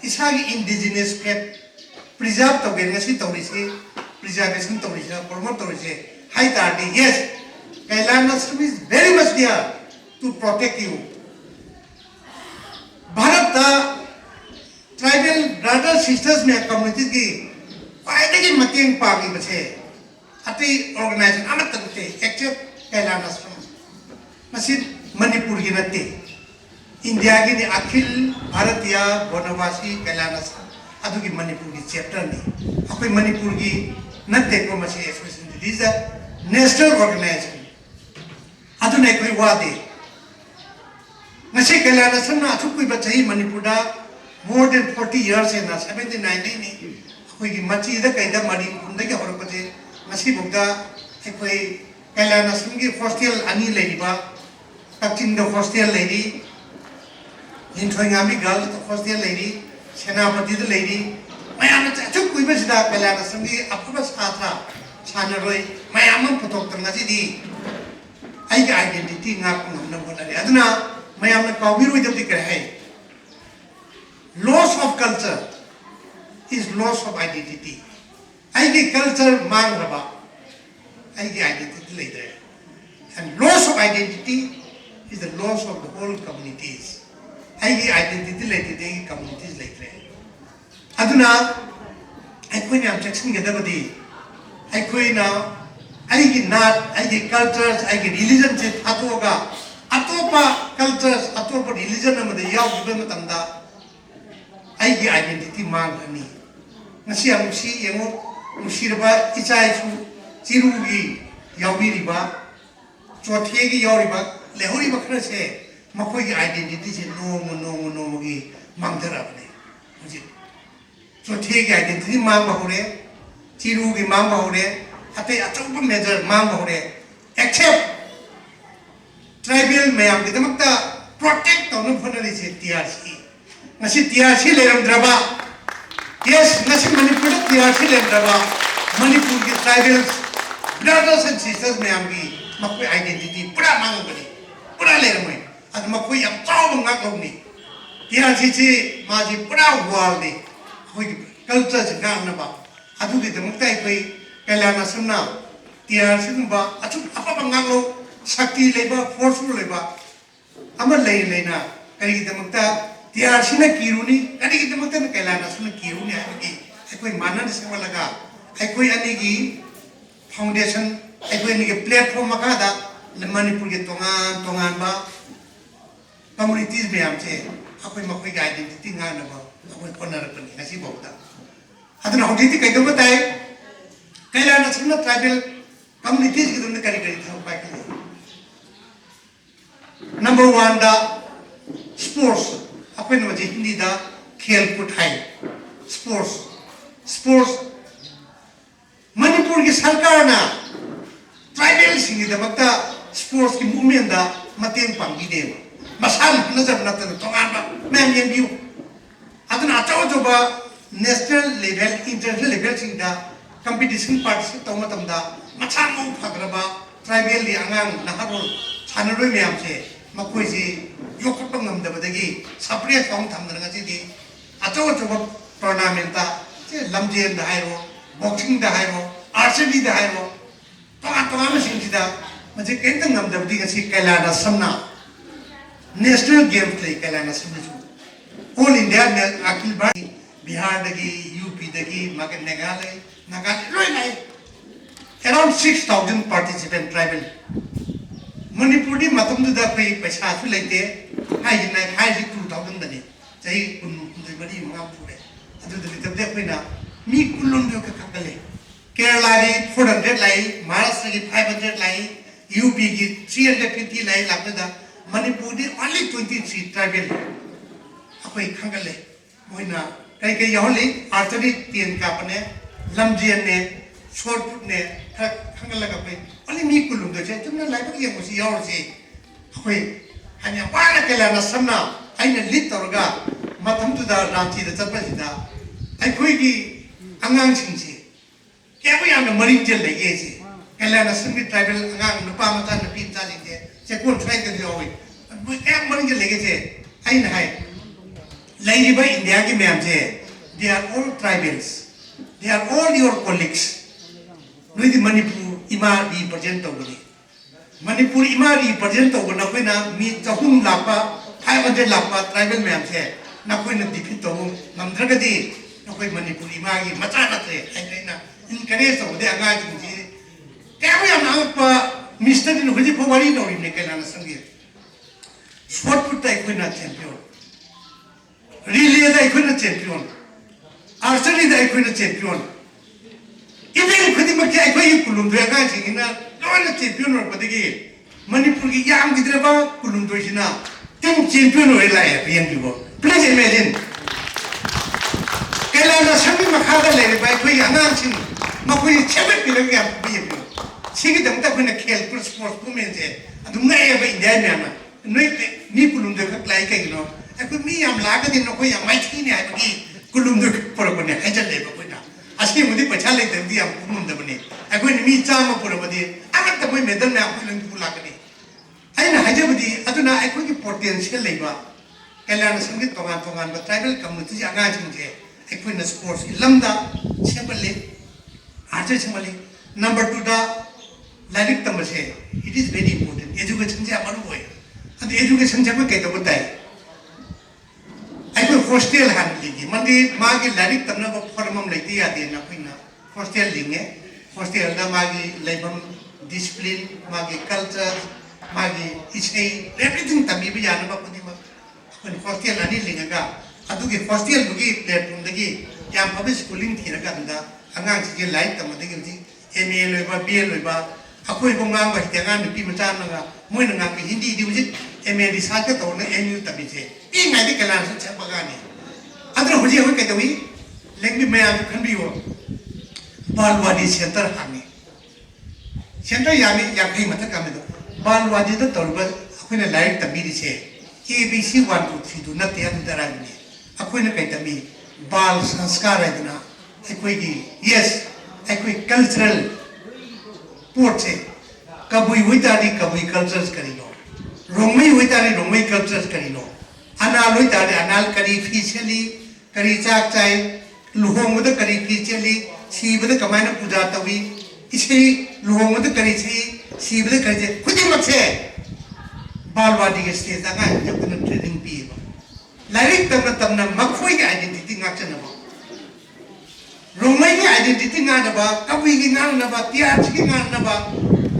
isagi indigenous faith preserve tau gen ngasi tau ri se, preservation tau ri se, promote tau ri se, hai tar di, yes, Kailana Sam is very much there to protect you. Bharat ta tribal brothers sisters mei community ki kaidagi mateng pang ni ba se, ati organization ama tang te except Kailana Sam. Masi Manipur ki na te, India ki ni Akhil Bharatiya Banavasi Kailana Sam, adu ki Manipur ki chapter ni. Akoi Manipur ki na te ko masi association, it is a national organization. Adu nei koi wa de. Ngasi Kailana Samna athuk kui ba chahi Manipur da more than forty years na, seventy nine ni ni. Akoi ki machi da kai da mari kum da ki hor pa te. Ngasi buk da akoi Kailana Sam ki hostel ani lei ni ba. Kakching da hostel lei ni. Linthoi Ngami Girls da hostel lei ni. Senapati da lei ni. Mayam na athuk kui ba sida Kailana Sam ki apu ba sa tha. Sana roi. Mayam na putok tang ngasi di. Aiki identity ngak ngam na mona le. Aduna mayam na kau bi rui dam di kare hai. Loss of culture is loss of identity. Aiki culture mang raba, aiki identity lei dre. And loss of identity is the loss of the whole communities. Aiki identity lei di de communities lei dre. Aduna, aikoina objection ge da ba di. Aikoina, aiki naat, aiki cultures, aiki religion se thatoga, atopa cultures, atopa religion na ma da yau di ba matam da. Aiki identity mang kani. Ngasi ang si yango, ngsi raba ichai su, chiru gi, yau bi riba, chothe gi yau riba, lehu riba khana se, makoi gi identity se no mo no mo no mo gi mang da ra ba ne. Muzi. Chothe ki identity mang ba ho re, chiru ki mang ba ho re, ate achaupa major mang ba ho re, except tribal mayam ki damak ta protect tau na phona ni se T R C. Ngasi T R C le ram dra ba. Yes, ngasi Manipur da T R C le ram dra ba. Manipur ki tribal brothers and sisters mayam ki makoi identity pura mang ba ni. Pura le ram mai. Adu makoi yam chau ngak lou ni. T R C se maji pura wall ni. Koi ki culture se ngak na ba. Adu ki damak ta koi Kailana Samna. T R C nung ba, achu apa ba ngak lou. Sakti lei ba, forceful lei ba. Ama lei lei na. Kari ki damak ta T R C na kiru ni. Kari ki damak ta na Kailana Samna kiru ni. Aiki, aiki koi mana ni se wala ga. Aiki koi ani ki foundation, aiki koi ani ki platform maka da. Le Manipur ki tongan, tongan ba. Communities mayam se, akoi makoi ka identity nga na ba, akoi kona ra pani, ngasi bau ta. Aduna hou di ti kai dum ba tai, Kailana Samna tribal communities ki dum na kari kari thau pai kali. Number one da, sports, akoi na maji Hindi da, khel kut hai, sports, sports, Manipur ki sarkar na tribal sing ki damak ta sports ki movement da mateng pang di de. Masan na jam na ta tongan ba mem yen biu. Aduna achau achau ba national level, international level sing da competition participate tau matam da machang mo phak ra ba tribal di angang na harul sana rui mayam se makoi se yok pa ngam da ba da gi suppress tau tham da nga se di. Achau achau ba tournament ta, se lamjen da hai ro, boxing da hai ro, archery da hai ro, tonga tonga ma sing si da, ma se keng ta ngam da di ngasi Kailana Samna, national games lei Kailana Samna su. All India na Akhil Bharatiya, Bihar dagi, U P dagi, ma ke Meghalaya, Nagaland, loi lai. Around six thousand participant tribal. Manipur di matum tu da koi paisa su lei te, hai hi nai, hai hi two thousand da ni. Chahi kun, kun dui mari mangam thu le. Adu dui tabde koi na, mi kun lum dui ka kak ka le. Kerala ki four hundred lai, Maharashtra ki five hundred lai, U P ki three hundred fifty lai, lak na da. Manipur di only twenty three tribal. Akhoi khang ka le. Moina kai kai yau le, archery tian ka pa ne, lamjian ne, shot put ne, kha khang ka la ka pe. Only mi kulum do che, tumna lai pa yang si yau si. Akhoi hanya wana kela na samna, aina lit tor ga, matham tu da ranchi da chat pa si da. Ai khoi ki angang sing si. Kya ko yamna maring jel le ye si. Kela na simi tribal angang na pa mata na pin ta jing de. Se kon try ka diu we. Kya maring jel le ye si. Ai na hai. Lai ni ba India ki mem se. They are all tribals. They are all your colleagues. Nui di Manipur ima represent tau ni. Manipur ima represent tau na koi na mi chahum lak pa, five hundred lak pa tribal mem se. Na koi na defeat tau ngam dra ka di. Na koi Manipur ima ki mata na te. Ai na encourage tau de angai tung ji. Kaya na pa Mister Din huji pa wari no ri ne kela na sang ye. Shot put tai koi na champion. Relay dai koi na champion. Archery dai koi na champion. Even koi di ma kya koi kulum dui angai sing na, koi na champion ro pa de ki. Manipur ki yam ki dre ba kulum dui sina. Team champion ro lai ya pian ki bo. Please imagine. Kela na sami makha da le bai koi ya na sing. Ma koi champion pi le ya pi ya pi. Sigi dam ta koi na khel sports ku men je. Adu ngai ya ba India mem na. Nui te, mi kulum de kak lai kai no. Ai koi mi yam la ka din no koi yam mai thi ni ai ki kulum de kak por ko ne ai jal le ba koi na. Asi mu di pacha le de di yam kulum de ba ni. Ai koi ni mi cha ma por ba di. Amat ta moi medal na koi lang ku la ka ni. Ai na hai jal ba di, atu na ai koi ki potential le ba. Kela na sami tongan tongan ba tribal community angai sing je. Ai koi na sports ki lam da, simple le. Archery simple le. Number two da, lairik tam se, it is very important. Education se amaru boi. Adi education se koi kai ta batai. Ai koi hostel han ligi. Mandi ma ki lairik tam na ba formam lai ti ya de na koi na. Hostel linge. Hostel na ma ki laibam discipline, ma ki culture, ma ki isei, everything tam bi ya na ba kuni ma. Kuni hostel ani linga ga. Adu ki hostel bu ki platform da ki. Yam public schooling thi ra ga da. Angang si ki lairik tam da ki di. M A loi ba, B A loi ba, akhoi bam ngang ba hita ngang nupi macha na nga, moi na ngang pi Hindi di uji, M A di sa ka to na M U ta bi je. Pi ngai di kalan sa chak ba ga ni. Adra huji hui ka tawi, leng bi maya bi khan bi wo. Balwadi center ha ni. Center ya mi ya kai mata ka mi do. Balwadi da to ba, akhoi na lai ta bi di se. A B C one two three do na te adu da ra ni. Akhoi na kai ta mi. Bal sanskar ai na. Akhoi ki, yes, akhoi cultural port se. Kabui hui ta di Kabui cultures kari lo. Rongmei hui ta di Rongmei cultures kari lo. Anal hui ta di Anal kari officially, kari chak chai, luhong hui ta kari officially, si hui ta kamai na puja tawi, isi luhong hui ta kari si, si hui ta kari se. Kudi mak se. Balwadi ke state ta ngai, jab na training pi ba. Lairik tamna tamna makhoi ki identity ngak chana ba. Rongmei ki identity ngak na ba, Kabui ki ngak na ba, Tiar ki ngak na ba,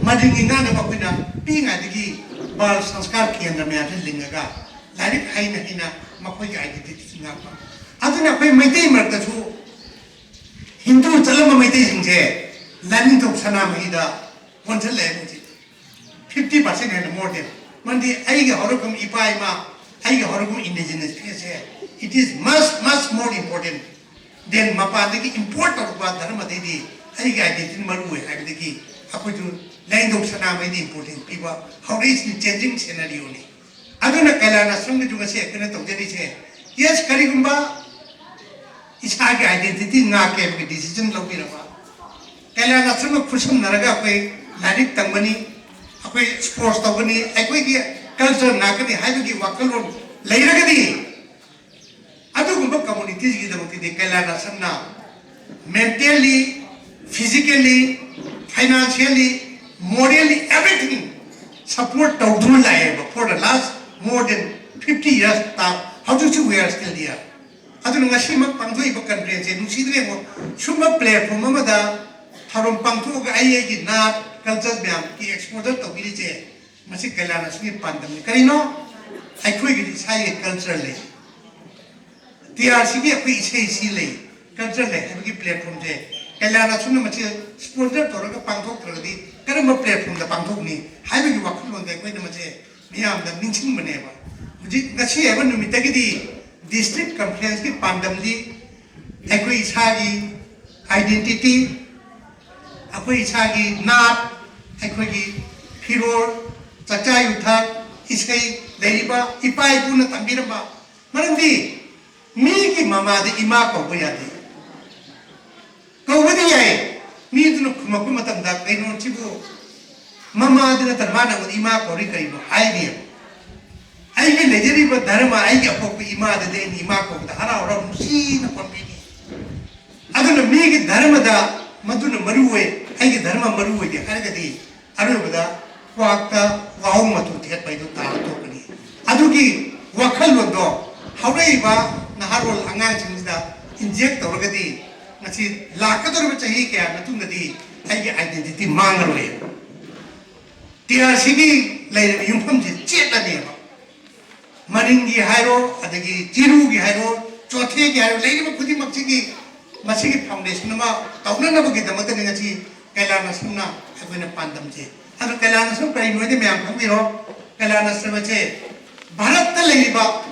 Mading ki ngak na ba koi na, pi ngai di ki, Bal Sanskar Kendra mei a ling ga. Lairik hai na hi na, makhoi ki identity ngak ba. Atu na koi Meitei mar ta thu, Hindu chalama Meitei sing se, lairik thuk sana mei da, Pon chan le mo ti. Fifty percent and more than. Mandi ai ga horu kum ipai ma, ai ga horu kum indigenous pe se. It is much, much more important than mapa de ki import of ba dharma de di. Ai ga de tin maru hai de ki. Apu tu lain dong sana mai di important pi ba. How is the changing scenario ni. Aduna kailana sung ni tu ka se, kuna tau de ni se. Yes, kari kumba. Isa ki identity nga ke ki decision lou pi ra ba. Kailana sung khusum na ra ga koi lairik tang bani, akoi sports tau bani, akoi ki culture na kani, hai ki wakal ron, lai ra kani. Adu kumba community ki dam ki di kailana sung na mentally, physically, financially, morally, everything support tau du lai ba for the last more than fifty years ta. How do you see we are still here? Adu nung asi mak pang thui ba conference e, nung si dre mo, sumba platform ama da, tharum pang thu ga ai ai ki na culture biang ki exposure tau biri che, masi kailana sung ki pan dam ni. Kari no, ai khui ki sai culture le. T R C ki akhui isei si le, culture le, hai ki platform che. Kailana sung na masi sponsor tau ra ka pang thok tau ra di, kari ma platform da pang thok ni, hai ki wakal lon de koi na masi. ꯃꯤꯌꯥꯝꯗ ꯅꯤꯡꯁꯤꯡꯕꯅꯦꯕ꯫ ꯍꯧꯖꯤꯛ ꯉꯁꯤ ꯍꯥꯏꯕ ꯅꯨꯃꯤꯠꯇꯒꯤꯗꯤ district conference ꯀꯤ ꯄꯥꯟꯗꯝꯗꯤ ꯑꯩꯈꯣꯏ ꯏꯁꯥꯒꯤ identity, ꯑꯩꯈꯣꯏ ꯏꯁꯥꯒꯤ ꯅꯥꯠ, ꯑꯩꯈꯣꯏꯒꯤ ꯐꯤꯔꯣꯜ, ꯆꯥꯛꯆꯥ ꯌꯨꯊꯛ, ꯏꯁꯩ, ꯂꯩꯔꯤꯕ ꯏꯄꯥ ꯏꯄꯨꯅ ꯇꯝꯕꯤꯔꯝꯕ, ꯃꯔꯝꯗꯤ ꯃꯤꯒꯤ ꯃꯃꯥꯗꯤ ꯏꯃꯥ ꯀꯧꯕ ꯌꯥꯗꯦ꯫ ꯀꯧꯕꯗꯤ ꯌꯥꯏ꯫ ꯃꯤꯗꯨꯅ ꯈꯨꯝꯃꯛꯄ ꯃꯇꯝꯗ, "ꯀꯩꯅꯣ ꯁꯤꯕꯨ ꯃꯃꯥꯗꯤ ꯅꯠꯇꯅ ꯃꯥꯅ ꯑꯃꯨꯛ ꯏꯃꯥ ꯀꯧꯔꯤ ꯀꯔꯤꯅꯣ?" ꯍꯥꯏꯅꯦꯕ꯫ ꯑꯩꯒꯤ ꯂꯩꯖꯔꯤꯕ ꯙꯔꯃ, ꯑꯩꯒꯤ ꯑꯄꯣꯛꯄ ꯏꯃꯥꯗꯗꯤ ꯑꯩꯅ ꯏꯃꯥ ꯀꯧꯕꯗ ꯍꯔꯥꯎ ꯍꯔꯥꯎ ꯅꯨꯡꯁꯤꯅ ꯄꯣꯟꯕꯤꯅꯤ꯫ ꯑꯗꯨꯅ ꯃꯤꯒꯤ ꯙꯔꯃꯗ ꯃꯗꯨꯅ ꯃꯔꯨ ꯑꯣꯏ, ꯑꯩꯒꯤ ꯙꯔꯃ ꯃꯔꯨ ꯑꯣꯏꯗꯦ ꯍꯥꯏꯔꯒꯗꯤ, ꯑꯔꯣꯏꯕꯗ ꯀ꯭ꯋꯥꯛꯇ ꯋꯥꯍꯣꯡ ꯃꯇꯨ ꯊꯦꯠꯄ ꯍꯥꯏꯗꯨ ꯇꯥꯔ ꯇꯣꯛꯀꯅꯤ꯫ ꯑꯗꯨꯒꯤ ꯋꯥꯈꯜꯂꯣꯟꯗꯣ ꯍꯧꯔꯛꯏꯕ ꯅꯍꯥꯔꯣꯜ ꯑꯉꯥꯡꯁꯤꯡꯁꯤꯗ inject ꯇꯧꯔꯒꯗꯤ, ꯉꯁꯤ ꯂꯥꯛꯀꯗꯧꯔꯤꯕ ꯆꯍꯤ ꯀꯌꯥ ꯃꯇꯨꯡꯗꯗꯤ ꯑꯩꯒꯤ identity ꯃꯥꯡꯉꯔꯣꯏ꯫ ꯇꯤ ꯑꯥꯔ ꯁꯤꯒꯤ ꯂꯩꯔꯤꯕ ꯌꯨꯝꯐꯝꯁꯤ ꯆꯦꯠꯂꯅꯦꯕ꯫ ꯃꯔꯤꯡꯒꯤ ꯍꯥꯏꯔꯣ, ꯑꯗꯒꯤ ꯆꯤꯔꯨꯒꯤ ꯍꯥꯏꯔꯣ, ꯆꯣꯊꯦꯒꯤ ꯍꯥꯏꯔꯣ, ꯂꯩꯔꯤꯕ ꯈꯨꯗꯤꯡꯃꯛꯁꯤꯒꯤ ꯃꯁꯤꯒꯤ foundation ꯑꯃ ꯇꯧꯅꯅꯕꯒꯤꯗꯃꯛꯇꯅꯤ ꯉꯁꯤ ꯀꯩꯂꯥ ꯅꯥꯁ꯭ꯔꯝꯅ ꯑꯩꯈꯣꯏꯅ ꯄꯥꯟꯗꯝꯁꯦ꯫ ꯑꯗꯣ ꯀꯩꯂꯥ ꯅꯥꯁ꯭ꯔꯝ ꯀꯔꯤꯅꯣ ꯍꯥꯏꯗꯤ ꯃꯌꯥꯝ ꯈꯪꯕꯤꯔꯣ, ꯀꯩꯂꯥ ꯅꯥꯁ꯭ꯔꯝ ꯑꯁꯦ ꯚꯥꯔꯠꯇ ꯂꯩꯔꯤꯕ,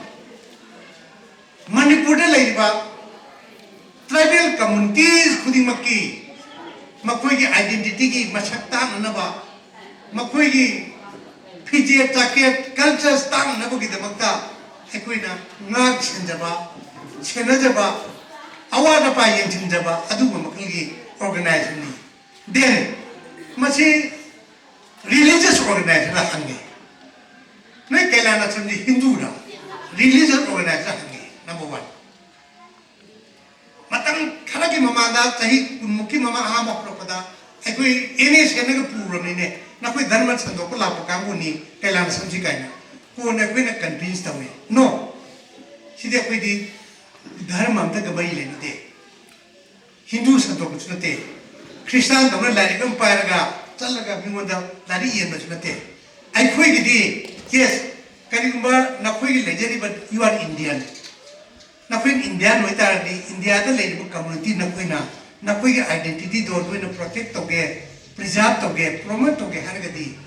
ꯃꯅꯤꯄꯨꯔꯗ ꯂꯩꯔꯤꯕ tribal communities ꯈꯨꯗꯤꯡꯃꯛꯀꯤ ꯃꯈꯣꯏꯒꯤ identityꯒꯤ ꯃꯁꯛ ꯇꯥꯛꯅꯅꯕ, ꯃꯈꯣꯏꯒꯤ ꯐꯤꯖꯦꯠ ꯆꯥꯛꯆꯦꯠ cultures ꯇꯥꯛꯅꯅꯕꯒꯤꯗꯃꯛꯇ ꯑꯩꯈꯣꯏꯅ ꯉꯥꯛ ꯁꯦꯟꯖꯕ, ꯁꯦꯟꯅꯖꯕ, ꯑꯋꯥꯠ ꯑꯄꯥ ꯌꯦꯡꯁꯤꯟꯖꯕ ꯑꯗꯨꯒꯨꯝꯕ ꯃꯈꯜꯒꯤ organizationꯅꯤ꯫ Then ꯃꯁꯤ religious organizationꯔ ꯍꯪꯉꯦ꯫ ꯅꯣꯏ ꯀꯩꯂꯥ ꯅꯥꯁ꯭ꯔꯝꯁꯤ ꯍꯤꯟꯗꯨꯔ? Religious organizationꯔ ꯍꯪꯉꯦ, number one꯫ ꯃꯇꯝ ꯈꯔꯒꯤ ꯃꯃꯥꯡꯗ, ꯆꯍꯤ ꯀꯨꯟꯃꯨꯛꯀꯤ ꯃꯃꯥꯡ ꯑꯍꯥꯟꯕ ꯍꯧꯔꯛꯄꯗ ꯑꯩꯈꯣꯏ ꯑꯦꯟ ꯑꯦ ꯁꯦꯟꯅꯒ ꯄꯨꯔꯕꯅꯤꯅꯦ, ꯅꯈꯣꯏ ꯙꯔꯃ ꯁꯟꯗꯣꯛꯄ ꯂꯥꯛꯄ ꯀꯥꯡꯕꯨꯅꯤ ꯀꯩꯂꯥ ꯅꯥꯁ꯭ꯔꯝꯁꯤ ꯀꯥꯏꯅ꯫ ꯀꯣꯟꯅ ꯑꯩꯈꯣꯏꯅ convince ꯇꯧꯋꯦ, "No, ꯁꯤꯗꯤ ꯑꯩꯈꯣꯏꯗꯤ ꯙꯔꯃ ꯑꯝꯇꯒ ꯃꯔꯤ ꯂꯩꯅꯗꯦ꯫ ꯍꯤꯟꯗꯨ ꯁꯟꯗꯣꯛꯄꯁꯨ ꯅꯠꯇꯦ, ꯈ꯭ꯔꯤꯁꯇꯥꯟꯗꯧꯅ ꯂꯥꯏꯔꯤꯛ ꯑꯃ ꯄꯥꯏꯔꯒ ꯆꯠꯂꯒ ꯃꯤꯉꯣꯟꯗ ꯂꯥꯏꯔꯤꯛ ꯌꯦꯟꯕꯁꯨ ꯅꯠꯇꯦ꯫ ꯑꯩꯈꯣꯏꯒꯤꯗꯤ, yes, ꯀꯔꯤꯒꯨꯝꯕ ꯅꯈꯣꯏꯒꯤ ꯂꯩꯖꯔꯤꯕ, you are Indian, ꯅꯈꯣꯏꯅ Indian ꯑꯣꯏꯇꯥꯔꯗꯤ, ꯏꯟꯗꯤꯌꯥꯗ ꯂꯩꯔꯤꯕ community ꯅꯈꯣꯏꯅ ꯅꯈꯣꯏꯒꯤ identityꯗꯣ ꯅꯣꯏꯅ protect ꯇꯧꯒꯦ, preserve ꯇꯧꯒꯦ, promote ꯇꯧꯒꯦ ꯍꯥꯏꯔꯒꯗꯤ,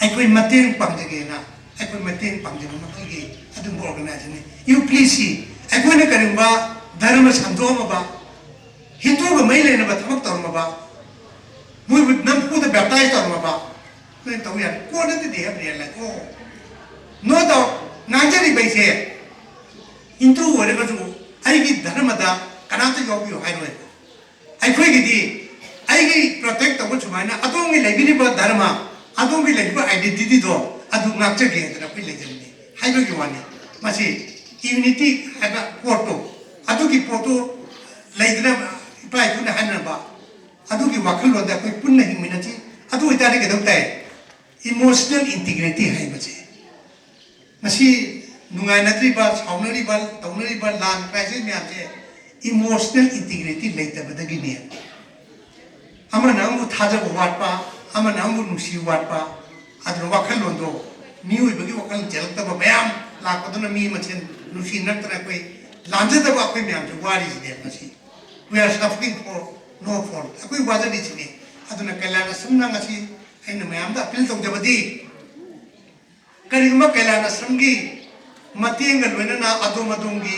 ꯑꯩꯈꯣꯏ ꯃꯇꯦꯡ ꯄꯥꯡꯖꯒꯦꯅ, ꯑꯩꯈꯣꯏ ꯃꯇꯦꯡ ꯄꯥꯡꯖꯕ ꯃꯈꯜꯒꯤ ꯑꯗꯨꯒꯨꯝꯕ organizationꯅꯤ꯫ ꯌꯨ ꯄꯤ ꯁꯤ, ꯑꯩꯈꯣꯏꯅ ꯀꯔꯤꯒꯨꯝꯕ ꯙꯔꯃ ꯁꯟꯗꯣꯛꯑꯝꯃꯕ, ꯍꯤꯟꯗꯨꯒ ꯃꯔꯤ ꯂꯩꯅꯕ ꯊꯕꯛ ꯇꯧꯔꯝꯃꯕ, ꯃꯣꯏꯕꯨ ꯅꯝꯐꯨꯗ baptize ꯇꯧꯔꯝꯃꯕ, ꯅꯣꯏꯅ ꯇꯧ ꯌꯥꯔꯦ꯫ ꯀꯣꯟꯅꯗꯤ they have realized, oh, no doubt, ꯉꯥꯡꯖꯔꯤꯕ ꯑꯩꯁꯦ ꯍꯤꯟꯗꯨ ꯑꯣꯏꯔꯒꯁꯨ ꯑꯩꯒꯤ ꯙꯔꯃꯗ ꯀꯅꯥꯝꯇ ꯌꯥꯎꯕꯤꯌꯨ ꯍꯥꯏꯔꯣꯏ꯫ ꯑꯩꯈꯣꯏꯒꯤꯗꯤ ꯑꯩꯒꯤ protect ꯇꯧꯕ ꯁꯨꯃꯥꯏꯅ ꯑꯗꯣꯝꯒꯤ ꯂꯩꯕꯤꯔꯤꯕ ꯙꯔꯃ, ꯑꯗꯣꯝꯒꯤ ꯂꯩꯔꯤꯕ identityꯗꯣ ꯑꯗꯨ ꯉꯥꯛꯆꯒꯦ ꯍꯥꯏꯗꯅ ꯑꯩꯈꯣꯏ ꯂꯩꯖꯕꯅꯤ ꯍꯥꯏꯕꯒꯤ ꯋꯥꯅꯤ꯫ ꯃꯁꯤ unity ꯍꯥꯏꯕ ꯄꯣꯠꯇꯣ, ꯑꯗꯨꯒꯤ ꯄꯣꯠꯇꯣ ꯂꯩꯗꯅ ꯏꯄꯥ ꯏꯄꯨꯅ ꯍꯥꯏꯅꯔꯝꯕ ꯑꯗꯨꯒꯤ ꯋꯥꯈꯜꯂꯣꯟꯗ ꯑꯩꯈꯣꯏ ꯄꯨꯟꯅ ꯍꯤꯡꯃꯤꯟꯅꯁꯤ꯫ ꯑꯗꯨ ꯑꯣꯏꯇꯥꯔꯗꯤ ꯀꯩꯗꯧ ꯇꯥꯏ? Emotional integrity ꯍꯥꯏꯕꯁꯦ꯫ ꯉꯁꯤ ꯅꯨꯡꯉꯥꯏꯅꯗ꯭ꯔꯤꯕ, ꯁꯥꯎꯅꯔꯤꯕ, ꯇꯧꯅꯔꯤꯕ, ꯂꯥꯟ crisis ꯃꯌꯥꯝꯁꯦ emotional integrity ꯂꯩꯇꯕꯗꯒꯤꯅꯦ꯫ ꯑꯃꯅ ꯑꯃꯕꯨ ꯊꯥꯖꯕ ꯋꯥꯠꯄ, ꯑꯃꯅ ꯑꯃꯕꯨ ꯅꯨꯡꯁꯤ ꯋꯥꯠꯄ, ꯑꯗꯨꯅ ꯋꯥꯈꯜꯂꯣꯟꯗꯣ ꯃꯤꯑꯣꯏꯕꯒꯤ ꯋꯥꯈꯜ ꯆꯦꯜꯂꯛꯇꯕ ꯃꯌꯥꯝ ꯂꯥꯛꯄꯗꯨꯅ ꯃꯤ ꯃꯁꯦꯟ ꯅꯨꯡꯁꯤꯅꯔꯛꯇꯅ ꯑꯩꯈꯣꯏ ꯂꯥꯟꯖꯗꯕ ꯑꯩꯈꯣꯏ ꯃꯌꯥꯝꯁꯦ ꯋꯥꯔꯤꯁꯤꯅꯦ ꯉꯁꯤ꯫ We are suffering for no fault. ꯑꯩꯈꯣꯏ ꯋꯥꯖꯔꯤꯁꯤꯅꯦ꯫ ꯑꯗꯨꯅ ꯀꯩꯂꯥ ꯅꯥꯁ꯭ꯔꯝꯅ ꯉꯁꯤ ꯑꯩꯅ ꯃꯌꯥꯝꯗ appeal ꯇꯧꯖꯕꯗꯤ, ꯀꯔꯤꯒꯨꯝꯕ ꯀꯩꯂꯥ ꯅꯥꯁ꯭ꯔꯝꯒꯤ ꯃꯇꯦꯡꯒ ꯂꯣꯏꯅꯅ ꯑꯗꯣꯝ ꯑꯗꯣꯝꯒꯤ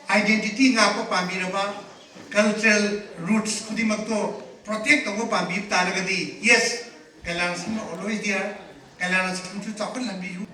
identity ꯉꯥꯛꯄ ꯄꯥꯝꯕꯤꯔꯕ, cultural roots ꯈꯨꯗꯤꯡꯃꯛꯇꯣ protect ꯇꯧꯕ ꯄꯥꯝꯕꯤꯕ ꯇꯥꯔꯒꯗꯤ, yes, ꯀꯩꯂꯥ ꯅꯥꯁ꯭ꯔꯝꯅ always there, ꯀꯩꯂꯥ ꯅꯥꯁ꯭ꯔꯝꯁꯨ ꯆꯥꯎꯈꯠꯍꯟꯕꯤꯌꯨ꯫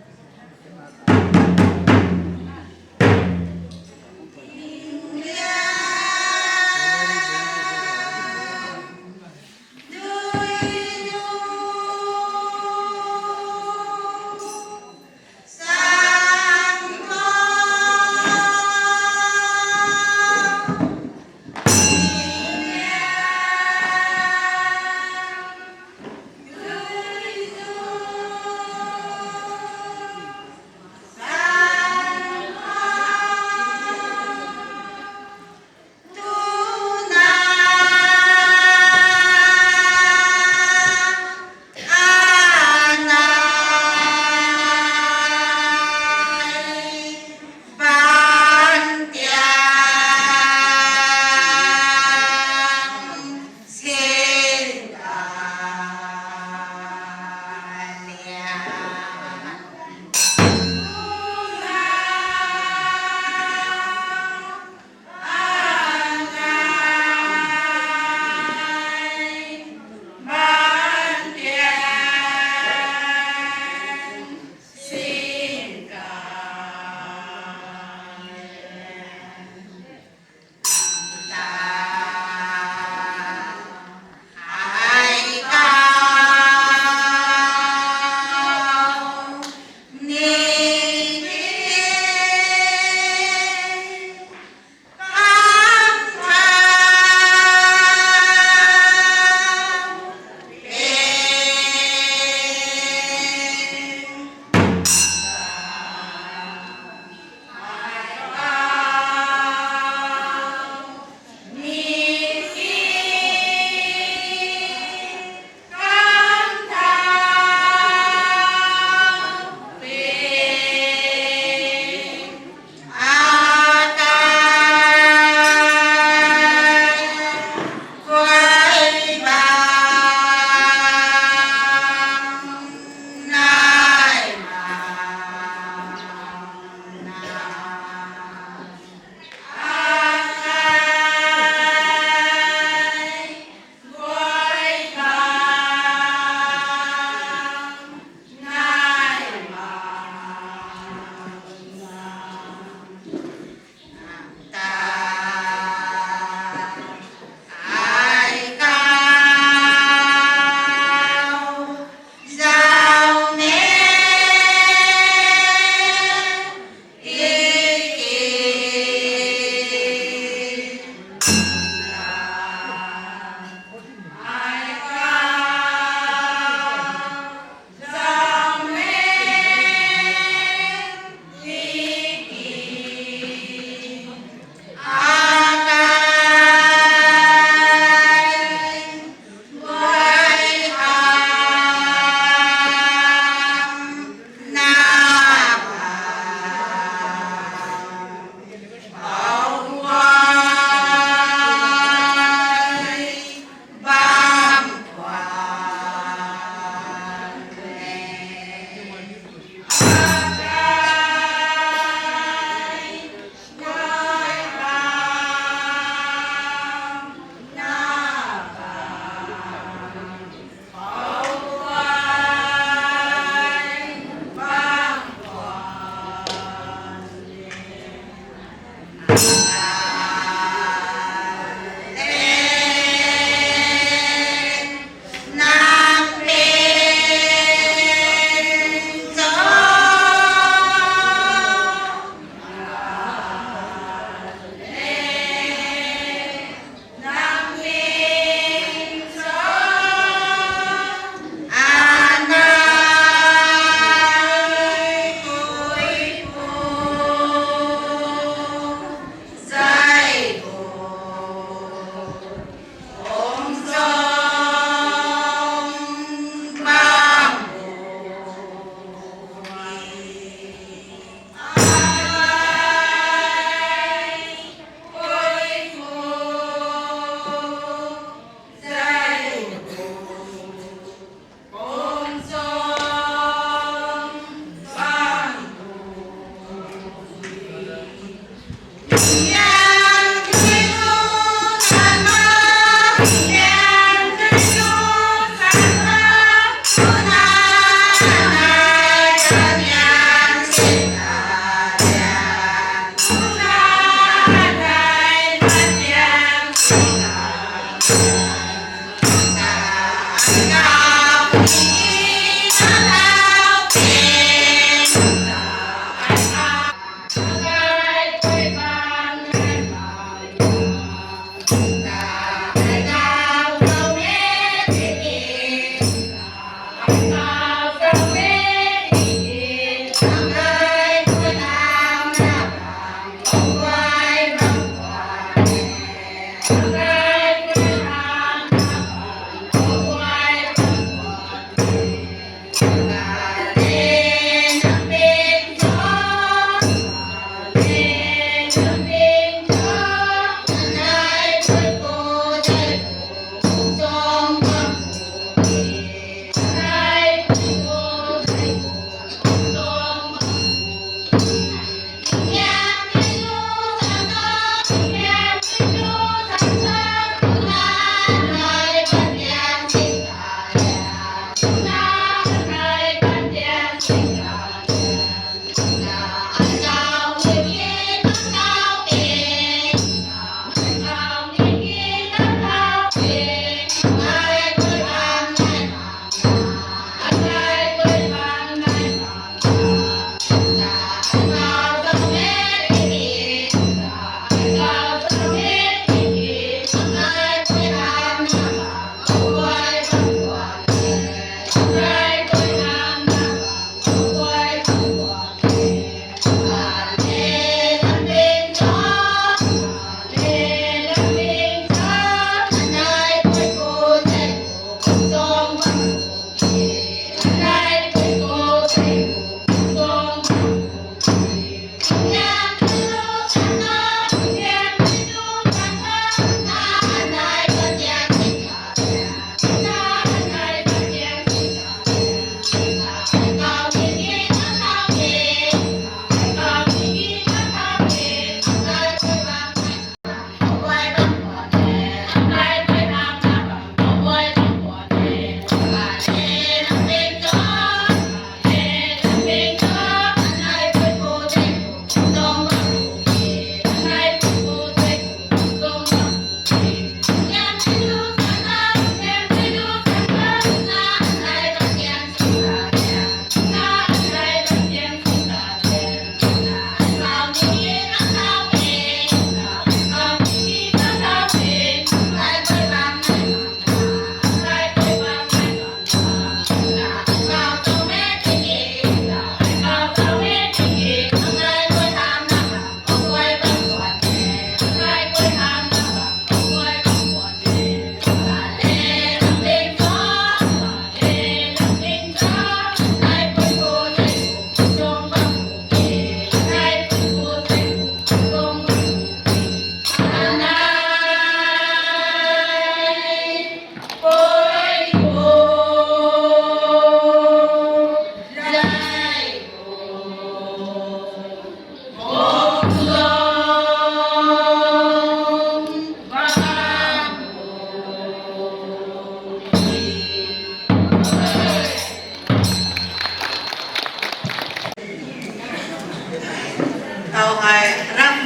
Tau hei ram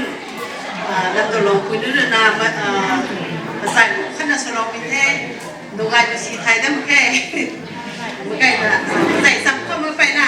Lam tu lou pui nu na, ma, ah, masai lu khatna swlou pui the. Nungai tu si thai dam khe. Makai na, masai sam khou mak pey na.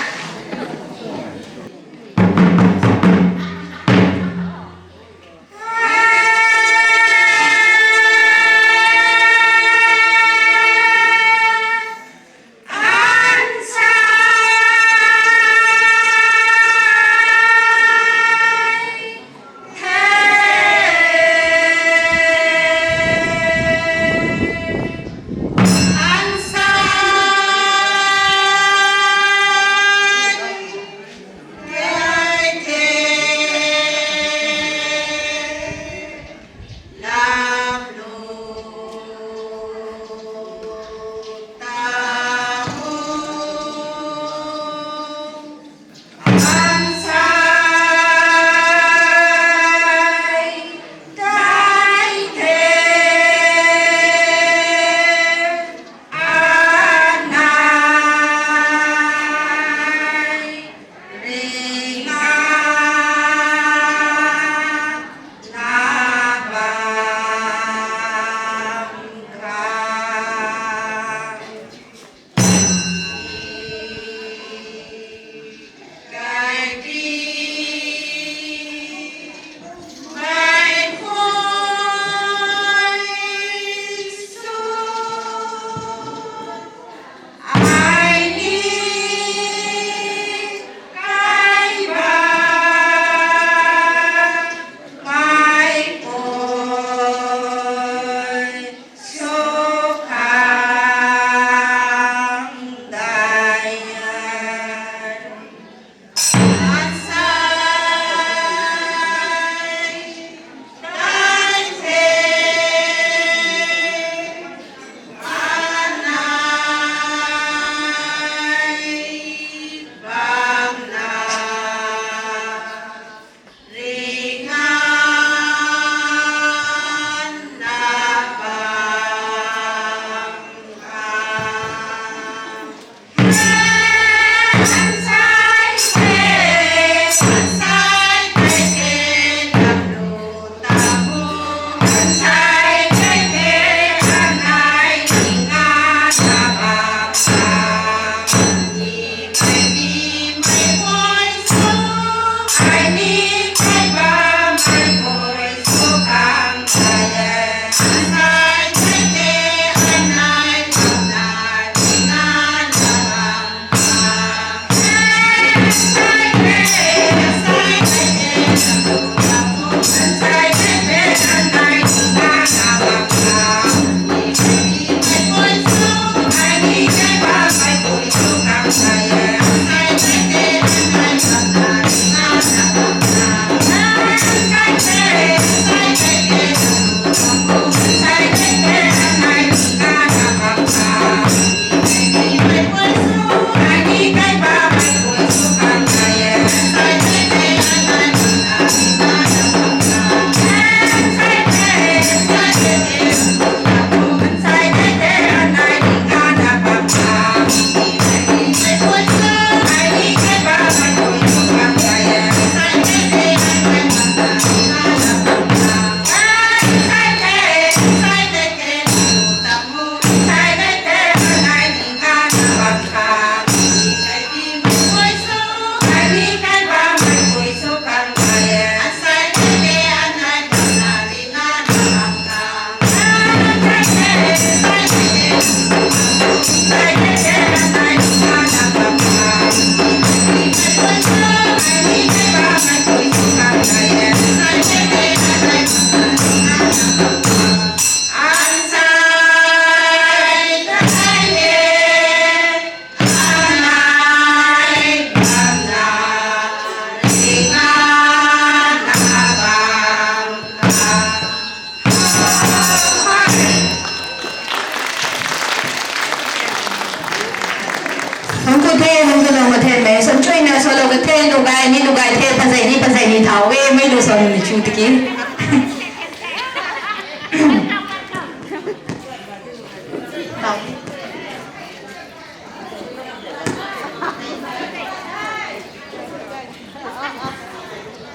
Thangc ku the, nang ta nang mathen mei, sam chuina salou ka the, lu gay ni, lu gay the, pazei ni, pazei ni thau e, mei lu sa ni chu tiki.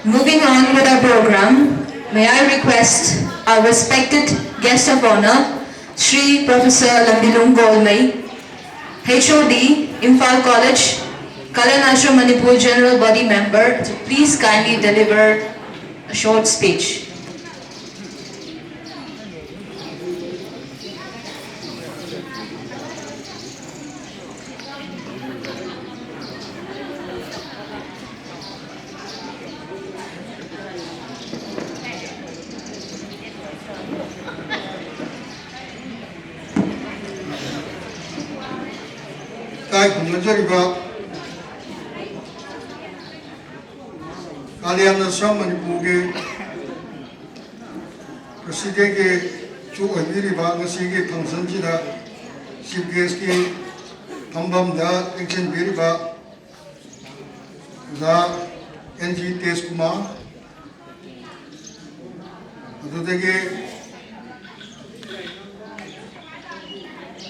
Moving on with our program, May I request our respected guest of honor, Shri Professor Lambilung Golmei, H O D, Imphal College, Kalyan Ashram Manipur General Body member, to please kindly deliver a short speech. Kaikhunna zariba Kalyan Ashram Manipur ki President ki chu ai biriba ngasi ki function sida Chief Guest ki thambam da action biriba da N G Teskumar, adudagi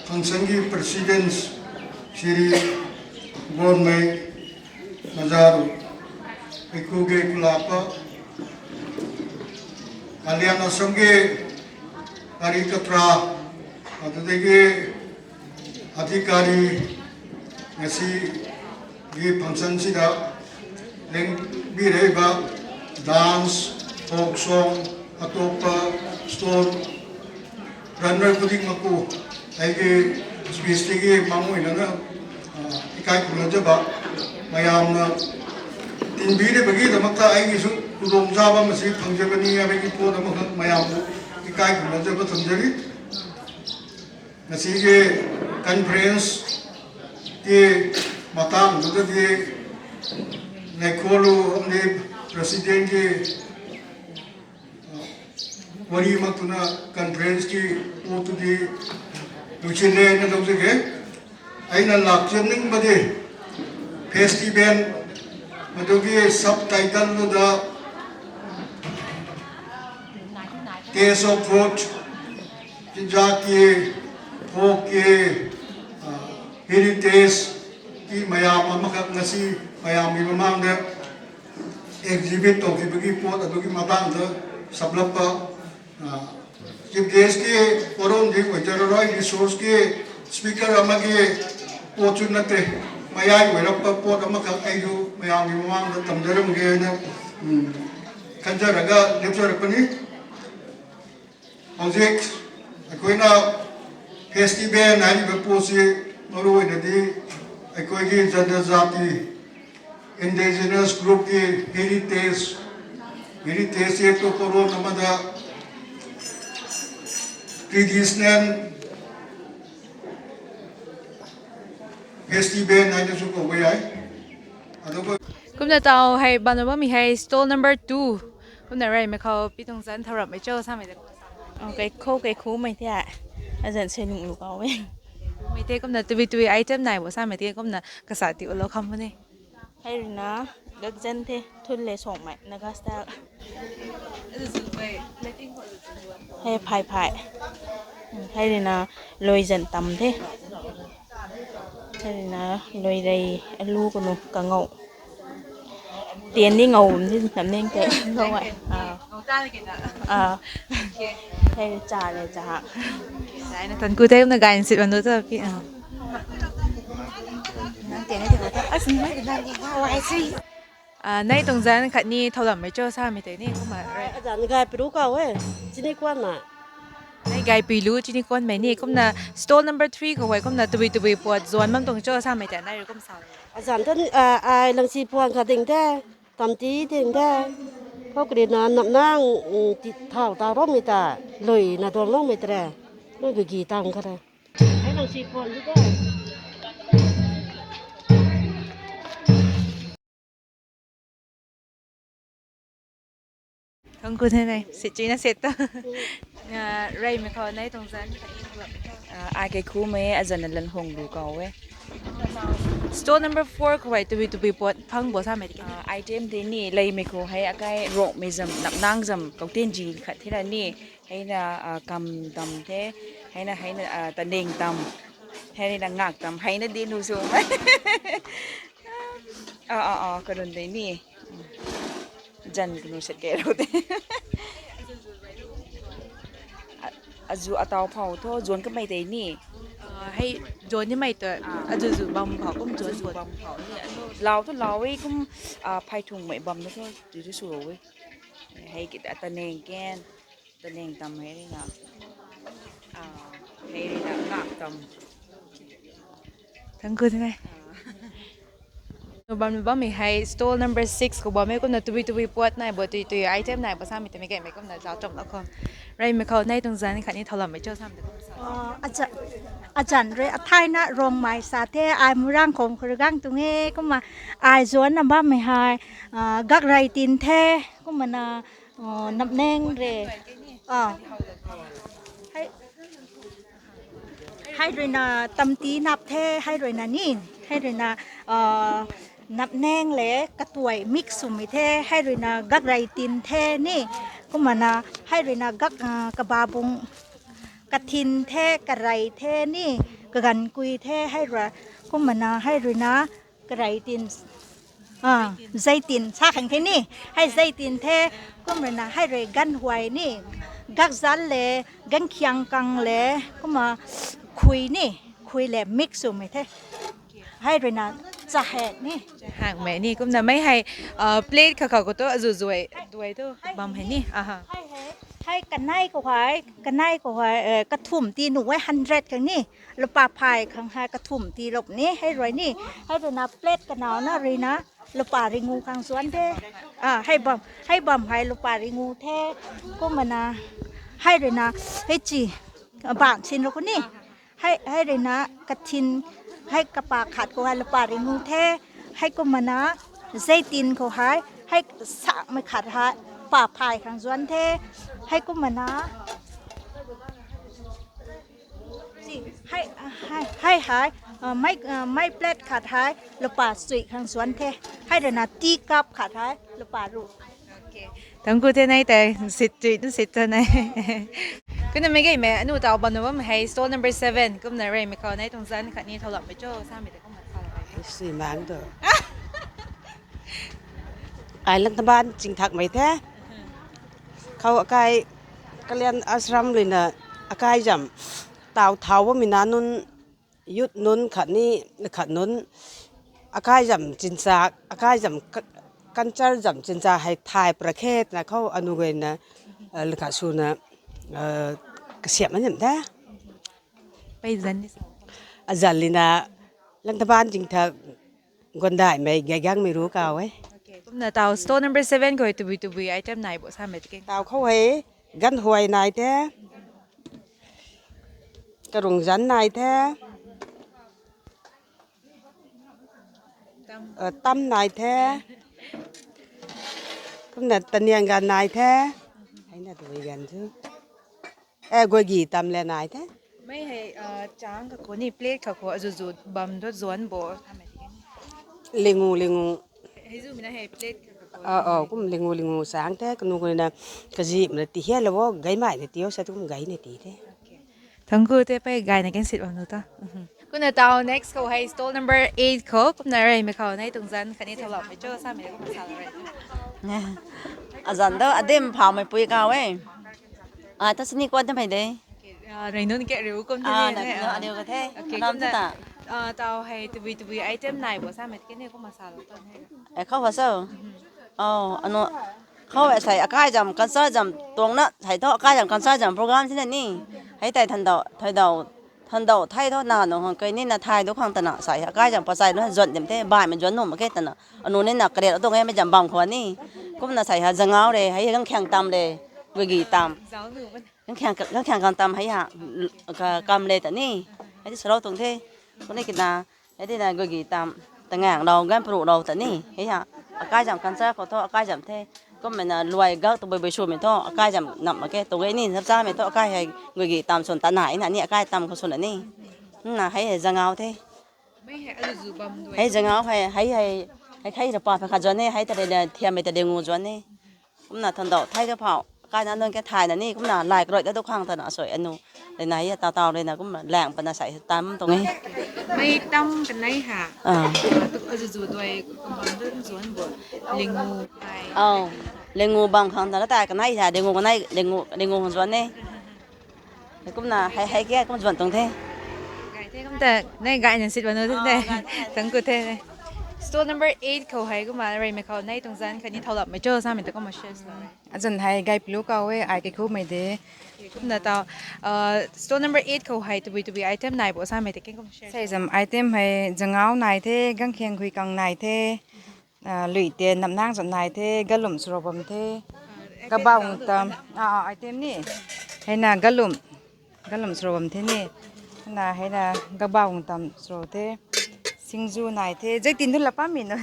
function ki President Shri Gonmei Mazaru, Eku ge Kulapa, Kalyan Ashram ge Kari Katra, adudagi Adhikari, ngasi gi function sida leng bireiba dance, folk song, atopa stall runner khuding maku, aigi speech tiki mangui nana ikai kumna jaba mayamna tinbi de bagi damakta aigi su kudong jaba masi phang jabani abegi po damakta mayam ikai kumna jaba thamjari. Ngasi ki conference ki matang tu di naikholu amni president ki wari mak tuna conference ki o tu di luchile na dou zege. Aina lak chen ning badi festival madugi subtitle lu da Taste of Food, chinzak ki, folk ki, heritage ki mayam amakhat ngasi mayam ki mamang de exhibit tau ki bagi pot adu ki matang de saplap pa, chief guest ki forum di waiter roi resource ki speaker ama ki pot chun na te mayai wai rap pa pot amakhat ai du mayam ki mamang de tam de ram ge na kanjaraga lecture pani. Houzik, ꯑꯩꯈꯣꯏꯅ festival ꯍꯥꯏꯔꯤꯕ ꯄꯣꯠꯁꯤ ꯃꯔꯨ ꯑꯣꯏꯅꯗꯤ ꯑꯩꯈꯣꯏꯒꯤ ꯖꯅꯖꯥꯇꯤ, indigenous group ꯀꯤ heritage, heritage ꯁꯦ ꯑꯇꯣꯞꯄ ꯂꯣꯟ ꯑꯃꯗ traditional festival ꯍꯥꯏꯅꯁꯨ ꯀꯧꯕ ꯌꯥꯏ꯫ ꯑꯗꯨꯒ Kumna tau hei bana bammei hei stall number two. Kumna reymei khou pi tuang zanc thau rammei cho samei de. Kei khou kei khumei the. Azanc sei nung lu kau e. Mei the kumna tui tui item nai bo samei the kumna kasa ti ulo kham ne. Hei rina gakzan the thun le songmei Naga style. Hei phai phai. Hei rina lui zan tam the. Hei rina lui rei alu kanu kangau. Tian ni ngau bam di nam ning te ngau ai. Hei cha le cha. Ai na tan ku te na gain sit bam du ta pi. Nang tian ni te ko ta. Asin mai de na ngau ai si. Nai tuang zanc khatni thau lammei cho samei tei ni kumna rei. Azanc gay pui lu kau e, chini kuanna. Nai gay pui lu chini kuanmei ni kumna stall number three khou hei kumna tabui tabui puat zuan bam tuang cho samei tei nai rui kum sa. Azanc tan ai langsi puan kha ding the, tamti ding the. Khou karina namnang thau ta roumei ta, lui na duangloumei tare. Mei bagi tang kha re. Ai langsi puan di the. Thangc ku the nai, sit chuina set ta. Reymei khou nai tuang zanc khatni thau lam. Ai kei khumei azanc na lan hong lu kau e. Stall number four khou hei tabui tabui puat phang bo samei tiki. Item tei ni leymei khou hei akai rongmei zam, napnang zam, kau tinzi khat thera ni. Heina kam tam the, heina heina taning tam, heina ngak tam, heina di nu sw. Karun tei ni. Zanc kanu set kei rou te. Azu atau phau thu zuan kamei tei ni. Ah, hei zuan ni mei tu. Ah. Azu zu bam phau kum zuan zuan bam phau ni. Lau thu lau e kum, ah, phai thung mei bam na thu tu tu su e. Hei ki ta ta neng ken. Ta neng tam hei ri na. Ah, hei ri na ngak tam. Thank you, thank you. Bam bam mi hei stall number six khou bam e kumna tubui tubui puat nai bo tui tui item nai bo sa mi tei mi kei mi kumna zau chom la kho. Rei mi khou nai tuang zan khat ni thau lam mi cho sa mi tei kumna sa. Ah, acha, achan re athai na rong mai sa the ai murang khong khur gang tung e kumna ai zuan na bam mi hei, ah, gak rei tin the kumna na, ah, nap neng re. Ah. Hei, hei rui na tam ti nap the, hei rui na ni, hei rui na, ah, nap neng le katuai mix sw mi the, hei rui na gak rei tin the ni, kumna na, hei rui na gak, ah, kababung kathin the, karei the ni, kagan kui the, hei rui, kumna na, hei rui na, karei tin, ah, zei tin, sa khang the ni, hei zei tin the, kumna na, hei rui gan huai ni, gak zal le, gan khiang kang le, kumna khui ni, khui le mix sw mi the. Hei rui na, cha hek ni. Hak mei ni, kumna mei hei, ah, plate kha kha khou tu, azu zuai, duai tu, bam hei ni, aha. Hei hei, hei kanei khou hei, kanei khou hei, eh, kathum ti nu e hundred khang ni, lupa phai khang hei kathum ti lop ni, hei rui ni, hei rui na plate kanau na rui na, lupa ringu khang zuan the. Ah, hei bam, hei bam hei lupa ringu the, kumna na, hei rui na, hei chi, bang sin ro khou ni. Hei, hei rui na kathin, hei kapa khat khou hei lupa ringu the, hei kumna na, zei tin khou hei, hei sak mei khat hei, pa phai khang zuan the, hei kumna na, si, hei, hei, hei, hei, ah, mei, ah, mei plate khat hei, lupa sui khang zuan the, hei rui na tea cup khat hei, lupa ru. Thank you the nai tei, sit tui tu sit ta nai. Kumna mei gei mei, anu tau bam na bam hei, stall number seven, kumna rei mi khou nai tuang zan khat ni thau lam mi cho, sa mi tei kumna sa lam mi. Sui mang tu. Ai lang taban ching thak mei the. Khou akai Kalyan Ashram lui na akai zam tau thau bam mi na nunc youth nunc khat ni, khat nunc akai zam chinchak, akai zam ka-, culture zam chinchak hei thay pra khe twna khou anu guay na, eh, lakha sw na, eh, kasiam na zam the. Pei zan ni sa. Azan li na, lang taban ching thak, guandai mei, gay gang mei ru kau e. Okay, kumna tau stall number seven khou hei tabui tabui item nai bo sa mei tei. Tau khou hei, gan huai nai the. Karung zan nai the. Tam. Eh, tam nai the. Kumna taniang gan nai the. Hei na tabui gan tu. Eh, guagi tam le nai the. Mei hei, ah, chang kha khou ni plate kha khou azu zu bam tu zuan bo sa mei tei. Lingu, lingu. Hei zu mi na hei plate kha khou. Ah, ah, kum lingu, lingu sang the, kanu kanu na kazi mna ti hia la bo, gay mai na ti o sa tu kum gay na ti the. Okay. Thank you the pei gay na kan sit bam nu ta. Mhm. Kumna tau next khou hei stall number eight khou, kumna rei mi khou nai tuang zan khat ni thau lam mi cho sa mi kumna sa lam rei. Azan tu adim phau mei pui kau e. Ah, ta sini kuat na mei de. Okay, ah, rei nun ke riu kum Ah, ni na ne, kina ah. Adiu ka the. Okay, Anam kumna, ta. Ah, tau hei tabui tabui item nai bo sa mei tei ni kumna sa lam ta ne. Eh, khou ha so. Oh, ano, khou e sai akai zam culture zam tuang na, sai tho akai zam culture zam program sina ni. Hei tei thandau, thandau, thandau thai tho na nung hang kai ni na thai du khang twna sai akai zam pasai nu zuan dim the, bai mei zuan nu ma ke twna. Anu ni na kariat tuang e mei zam bam khou ni. Kumna sai ha zangau re, hei gang khyang tam re, guigi tam. Zau nu. Gang khyang, gang khyang kang tam hei ha, ka, kam le ta ni. Hei ti sarou tuang the. Kuni kina, hei ti na guigi tam, tangang rau, gan pru rau ta ni. Hei ha, akai zam culture khou tho, akai zam the. Kumna luai gak tu bui bui sw mei tho, akai zam nam ma ke, tu gei ni, nap cha mei tho, akai hei guigi tam swn ta nai na ni, akai tam khou swn na ni. Na hei hei zangau the. Mei hei azu zu bam dui. Hei zangau hei, hei hei, hei khai ra pa pha kha zuan e, hei ta de thiam mei ta de ngu zuan e. Kumna thandau thai ka phau. Kai na nung ke thai na ni, kumna lai kroi ta du khang ta na soi anu. Lei na hei ta tau lei na kumna lang pa na sai tam tuang e. Mei tam kanei ha. Ah. Tu azu zu dui kumbam dun zuan bo. Lingu hai. Au. Lingu bam khang ta na tai kanei ha, lingu kanei, lingu, lingu khang zuan e. Kumna hei hei ke kum zuan tuang the. Gay the kum ta, nai gay na sit banu the. Thank you the. Stall number eight khou hei kumna reymei khou nai tuang zan khatni thowlamei cho samei ta kumna share sw. Azan hei gay plu kau e, ai ke khu mei de. Kumna ta, uh, stall number eight khou hei tabui tabui item nai bo samei ta ken kumna share. Sei zam item hei zangau nai the, gangkhiang gui kang nai the. Ah, lui te namnang zat nai the, galum suro bam the. Kabang tam, ah, ah, item ni. Heina galum, galum suro bam the ni. Na heina kabang tam suro the. Singju nai the, zaitin du lapam mi na.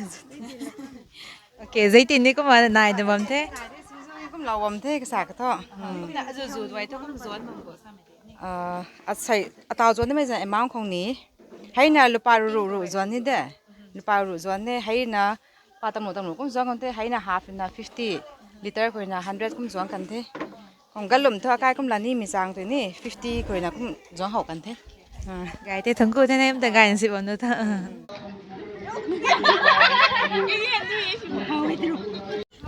Okay, zaitin ni kumna nai da bam the. Singju ni kum lau bam the, kasa ka tho. Hmm. Kumna azu zu duai tho kum zuan bam ko samei. Ah, asei, atau zuan mei zan amount khong ni. Heina lupa ru ru ru zuan ni de. Lupa ru zuan ni, heina pa tanglo tanglo kum zuan kan the, heina half na fifty, liter khou na hundred kum zuan kan the. Khong galum thu akai kum la ni mi chang tu ni, fifty khou na kum zuan hou kan the. Ah. Gay the, thank you the, nem ta gay na si bam nu tha.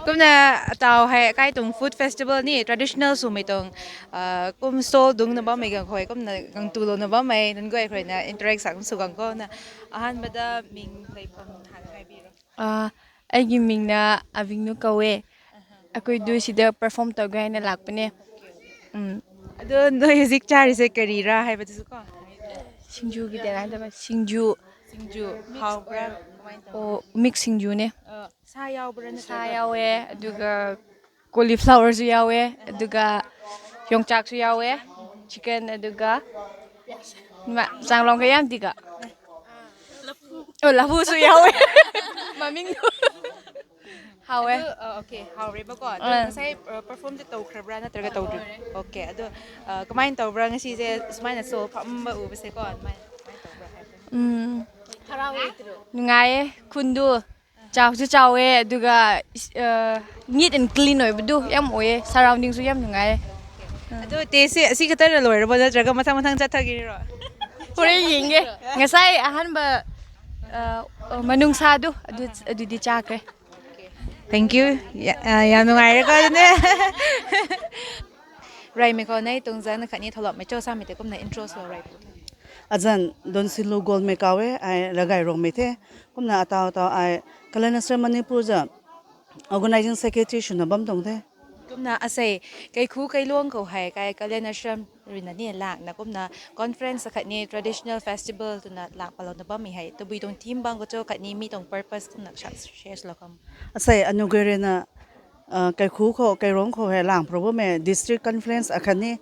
Kumna atau hei kai tuang food festival ni traditional swmei tuang, ah, kum stall dungcna bammei gang khou kumna gang tulou na bammei nunc guay khou na interact sa kum sw gang khou na ahan bada ming lei pam han kai biro. Ah, ꯑꯩꯒꯤ ꯃꯤꯡꯅ ꯑꯕꯤꯡꯅꯨ ꯀꯧꯋꯦ꯫ ꯑꯩꯈꯣꯏꯗꯨ ꯁꯤꯗ perform ꯇꯧꯒꯦ ꯍꯥꯏꯅ ꯂꯥꯛꯄꯅꯦ꯫ ꯎꯝ꯫ ꯑꯗꯣ ꯅꯣꯏ ꯍꯧꯖꯤꯛ ꯆꯥꯔꯤꯁꯦ ꯀꯔꯤꯔꯥ ꯍꯥꯏꯕꯗꯨꯁꯨ ꯀꯣ꯫ ꯁꯤꯡꯖꯨꯒꯤ ꯇꯦꯅꯥꯏ ꯇꯧꯕ ꯁꯤꯡꯖꯨ꯫ ꯁꯤꯡꯖꯨ ꯍꯥꯎꯕ꯭ꯔꯥ? ꯀꯃꯥꯏꯅ ꯇꯧꯕ꯭ꯔꯥ? ꯑꯣ, mix ꯁꯤꯡꯖꯨꯅꯦ꯫ ꯑ, ꯁꯥ ꯌꯥꯎꯕ꯭ꯔꯥ ꯁꯥ ꯅꯠꯇ꯭ꯔꯒ? ꯌꯥꯎꯋꯦ, ꯑꯗꯨꯒ cauliflowerꯁꯨ ꯌꯥꯎꯋꯦ, ꯑꯗꯨꯒ ꯌꯣꯡꯆꯥꯛꯁꯨ ꯌꯥꯎꯋꯦ, chicken, ꯑꯗꯨꯒ ꯃ-, ꯆꯥꯡꯂꯣꯡꯒ ꯌꯥꯝ ꯗꯤꯒ꯫ ꯑꯣ, ꯂꯐꯨꯁꯨ ꯌꯥꯎꯋꯦ꯫ ꯃꯃꯤꯡꯗꯣ꯫ ꯍꯥꯎꯋꯦ꯫ ꯑꯗꯨ, ꯑ, okay, ꯍꯥꯎꯔꯦꯕꯀꯣ꯫ ꯑꯗꯨ ꯑꯥ꯫ ꯉꯁꯥꯏ, ꯑ, performꯗꯤ ꯇꯧꯈ꯭ꯔꯕ꯭ꯔꯥ ꯅꯠꯇ꯭ꯔꯒ ꯇꯧꯗ꯭ꯔꯤ? Okay, ꯑꯗꯨ, ꯑ, ꯀꯃꯥꯏꯅ ꯇꯧꯕ꯭ꯔꯥ ꯉꯁꯤꯁꯦ ꯁꯨꯃꯥꯏꯅ stall ꯐꯝꯕ ꯎꯕꯁꯦꯀꯣ? ꯑꯗꯨꯃꯥꯏꯅ, ꯀꯃꯥꯏꯅ ꯇꯧꯕ꯭ꯔꯥ ꯍꯥꯏꯕꯗꯣ? ꯎꯝ, ꯍꯔꯥꯎꯋꯦ꯫ ꯅꯨꯡꯉꯥꯏꯌꯦ꯫ ꯈꯨꯟꯗꯨ ꯆꯥꯎꯁꯨ ꯆꯥꯎꯋꯦ, ꯑꯗꯨꯒ, ꯑ, neat and clean ꯑꯣꯏꯕꯗꯨ ꯌꯥꯝ ꯑꯣꯏꯌꯦ꯫ Surroundingꯁꯨ ꯌꯥꯝ ꯅꯨꯡꯉꯥꯏꯌꯦ꯫ ꯑꯗꯣ tasteꯁꯦ ꯑꯁꯤ ꯈꯛꯇꯅ ꯂꯣꯏꯔꯕꯣ ꯅꯠꯇ꯭ꯔꯒ ꯃꯊꯪ ꯃꯊꯪ ꯆꯠꯊꯒꯤꯔꯣ? ꯍꯣꯔꯦꯟ ꯌꯦꯡꯒꯦ꯫ ꯉꯁꯥꯏ ꯑꯍꯥꯟꯕ, ꯑ, ꯑ, ꯃꯅꯨꯡꯁꯥꯗꯨ, ꯑꯗꯨ, ꯑꯗꯨꯗꯤ ꯆꯥꯈ꯭ꯔꯦ꯫ Thank you. ꯌꯥ-, ꯑ, ꯌꯥꯝ ꯅꯨꯡꯉꯥꯏꯔꯦꯀꯣ ꯑꯗꯨꯗꯤ꯫ ꯔꯥꯏꯃꯩꯈꯣ ꯅꯩ ꯇꯨꯡꯖꯟ ꯈꯠꯅꯤ ꯊꯣꯛꯂꯛꯃꯩ ꯆꯣ ꯁꯥꯃꯤꯇꯦ ꯀꯨꯝꯅ intro ꯁꯣ ꯔꯥꯏꯄꯨ꯫ Azan Donsilu Golmei kaw e, ai Ragairongmei the. Kumna atau atau ai Kalyan Ashram Manipur zam organizing secretary swna bam tuang the. Kumna asei, kaikhu kailuang khou hei, kai Kalyan Ashram ruina ni langna kumna conference akhatni traditional festival twna lang palouna bammei hei, tabui tuang theme bang khou cho khatni mi tuang purpose kumna sa share swlou kham. Asei, anu gui ruina, ah, kaikhu khou, kailuang khou hei lang pro bammei district conference akhatni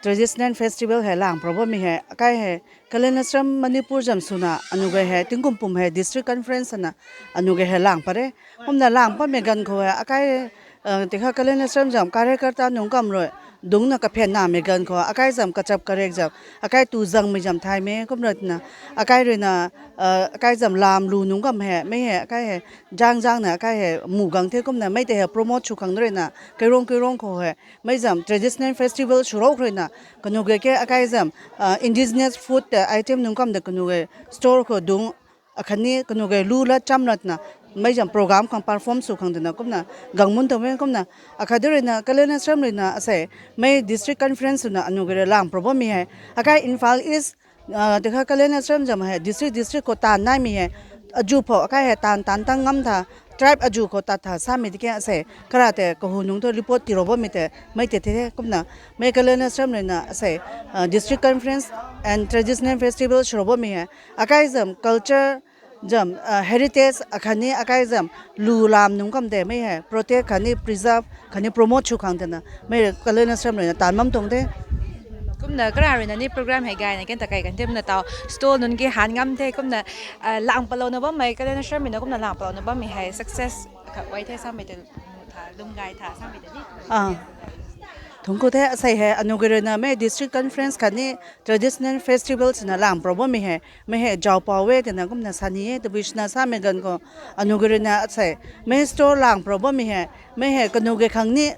traditional festival hei lang pro bammei hei, akai hei Kalyan Ashram Manipur zam swna anu gui hei tingkum pum hei district conference ana anu gui hei lang pat re. Kumna lang patmei ganv khou hei akai, ah, tikha Kalyan Ashram zam karyakarta nunc kam rui dungcna kaphian namei ganv khou akai zam kachap karek zam, akai tu zangmei zam thaymei kum rui twna, akai ruina, ah, akai zam lam lu nunc kam hei, mei hei, akai hei, zang zangna akai hei mu gang the kumna, mei tei hei promote sw khang ruina, kailuang kailuang khou hei, mei zam traditional festival swrou ruina, kanu gei ke akai zam, ah, indigenous food tei item nunc kam de kanu gei store khou dungc, akhatni kanu gei lu lat cham latna, mei zam program khang perform sw khang twna kumna gang mun tuang e kumna, akhat ruina Kalyan Ashram ruina asei, mei district conference swna anu gei rui lang pro bammei hei, akai Imphal East, ah, tikha Kalyan Ashram zam hei district district khou taanv naimei hei, azu phou akai hei taanv taanv tang ngam tha, tribe azu khou tat tha samei tiki asei, karate kahu nunc thu report tiilou bammei tei, mei tei the kumna, mei Kalyan Ashram ruina asei, ah, district conference and traditional festival swrou bammei hei, akai zam culture zam, ah, heritage akhatni akai zam lu lam nunc kam de mei hei protect khatni preserve khatni promote sw khang twna, mei Kalyan Ashram ruina taanv bam tuang the. Kumna kara ruina ni program hei gayna ken takai kan the kumna tau stall nunc ki han ngam the kumna, ah, lang palouna bammei Kalyan Ashram ruina kumna lang palouna bammei hei success akhat ai the samei tei tha, lum gay tha samei tei ni. Ah. Thungc khou the asei hei anu gei ruina mei district conference khatni traditional festival swna lang pro bammei hei, mei hei zau pau e twna kumna sani e, tabui swna samei ganv khou anu gei ruina asei, mei store lang pro bammei hei, mei hei kanu gei khang ni,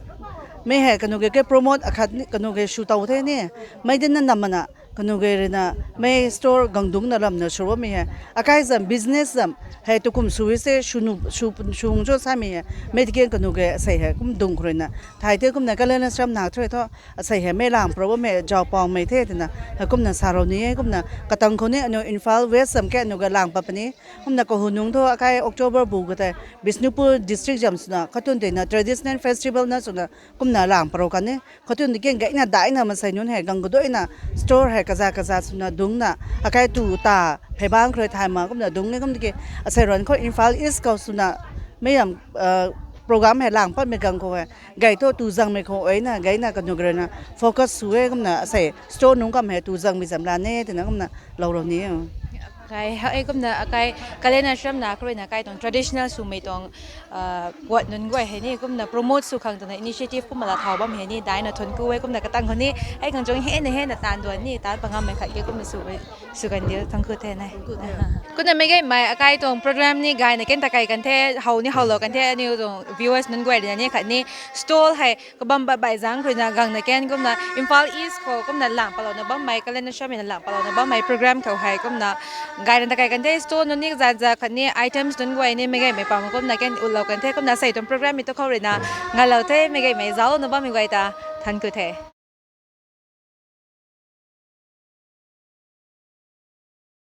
mei hei kanu gei ke promote akhatni kanu gei sw tow the ni, mei dinna namna, Kanu ge ruina mei store gang dungcna lamna sw bammei hei, akai zam business zam hei tukum sw e se, sw nung cho samei hei, mei tikian kanu ge asei hei kum dung khou ruina thay the. Kumna Kalyan Ashram na thu thu, asei hei mei lang pro bammei zaupaumei the twna heikumna sa rou ni e. Kumna katang khou ni aniu Imphal West zam ke aniu ga lang pat puni. Kumna kahunungc thu akai October bu khou tei Bishnupur district zam swna khatun teina traditional festival na swna kumna lang pro kan e. Khatun tikian gayna daihna masei nunc hei gang kaduaina store hei kaza kaza swna dungcna, akai tu ta phey bang khou rui thay mak kumna dungc e. Kum tiki asei ruan khou Imphal East khou swna mei am program hei lang patmei gang khou hei gay thu tu zangmei khou uina gayna kanu ge ruina focus sw e. Kumna asei store nunc kam hei tu zangmei zam la ne twna kumna lou rou ni e. Kai hei kumna akai Kalyan Ashram na khou ruina kai tuang traditional swmei tuang guat nunc guay hei ni kumna promote sw khang twna initiative kumna la thau bam hei ni daihna thuanc ku e. Kumna katang khou ni hei khang chung hena hena taanv duan ni taanc pangammei khat ke kumna sw kan di, thuanc ku the ne. Kumna meic gaymei akai tuang program ni gayna ken ta kai kan the, how ni howlou kan the, aniu tuang viewers nunc guay ruina ni khat ni stall hei kabam baih baih zaeng khou ruina gangna ken kumna Imphal East khou kumna lang patlouna bammei, Kalyan Ashram na lang patlouna bammei program khou hei kumna gayna ta kai kan the. Stall nunc ni kazat zat khat ni items nunc guay ni meic gaymei pam kumna ken utlou kan the. Kumna asei tuang program mei tu khou ruina ngailou the, meic gaymei zauclouna bammei guay ta thuanc ku the.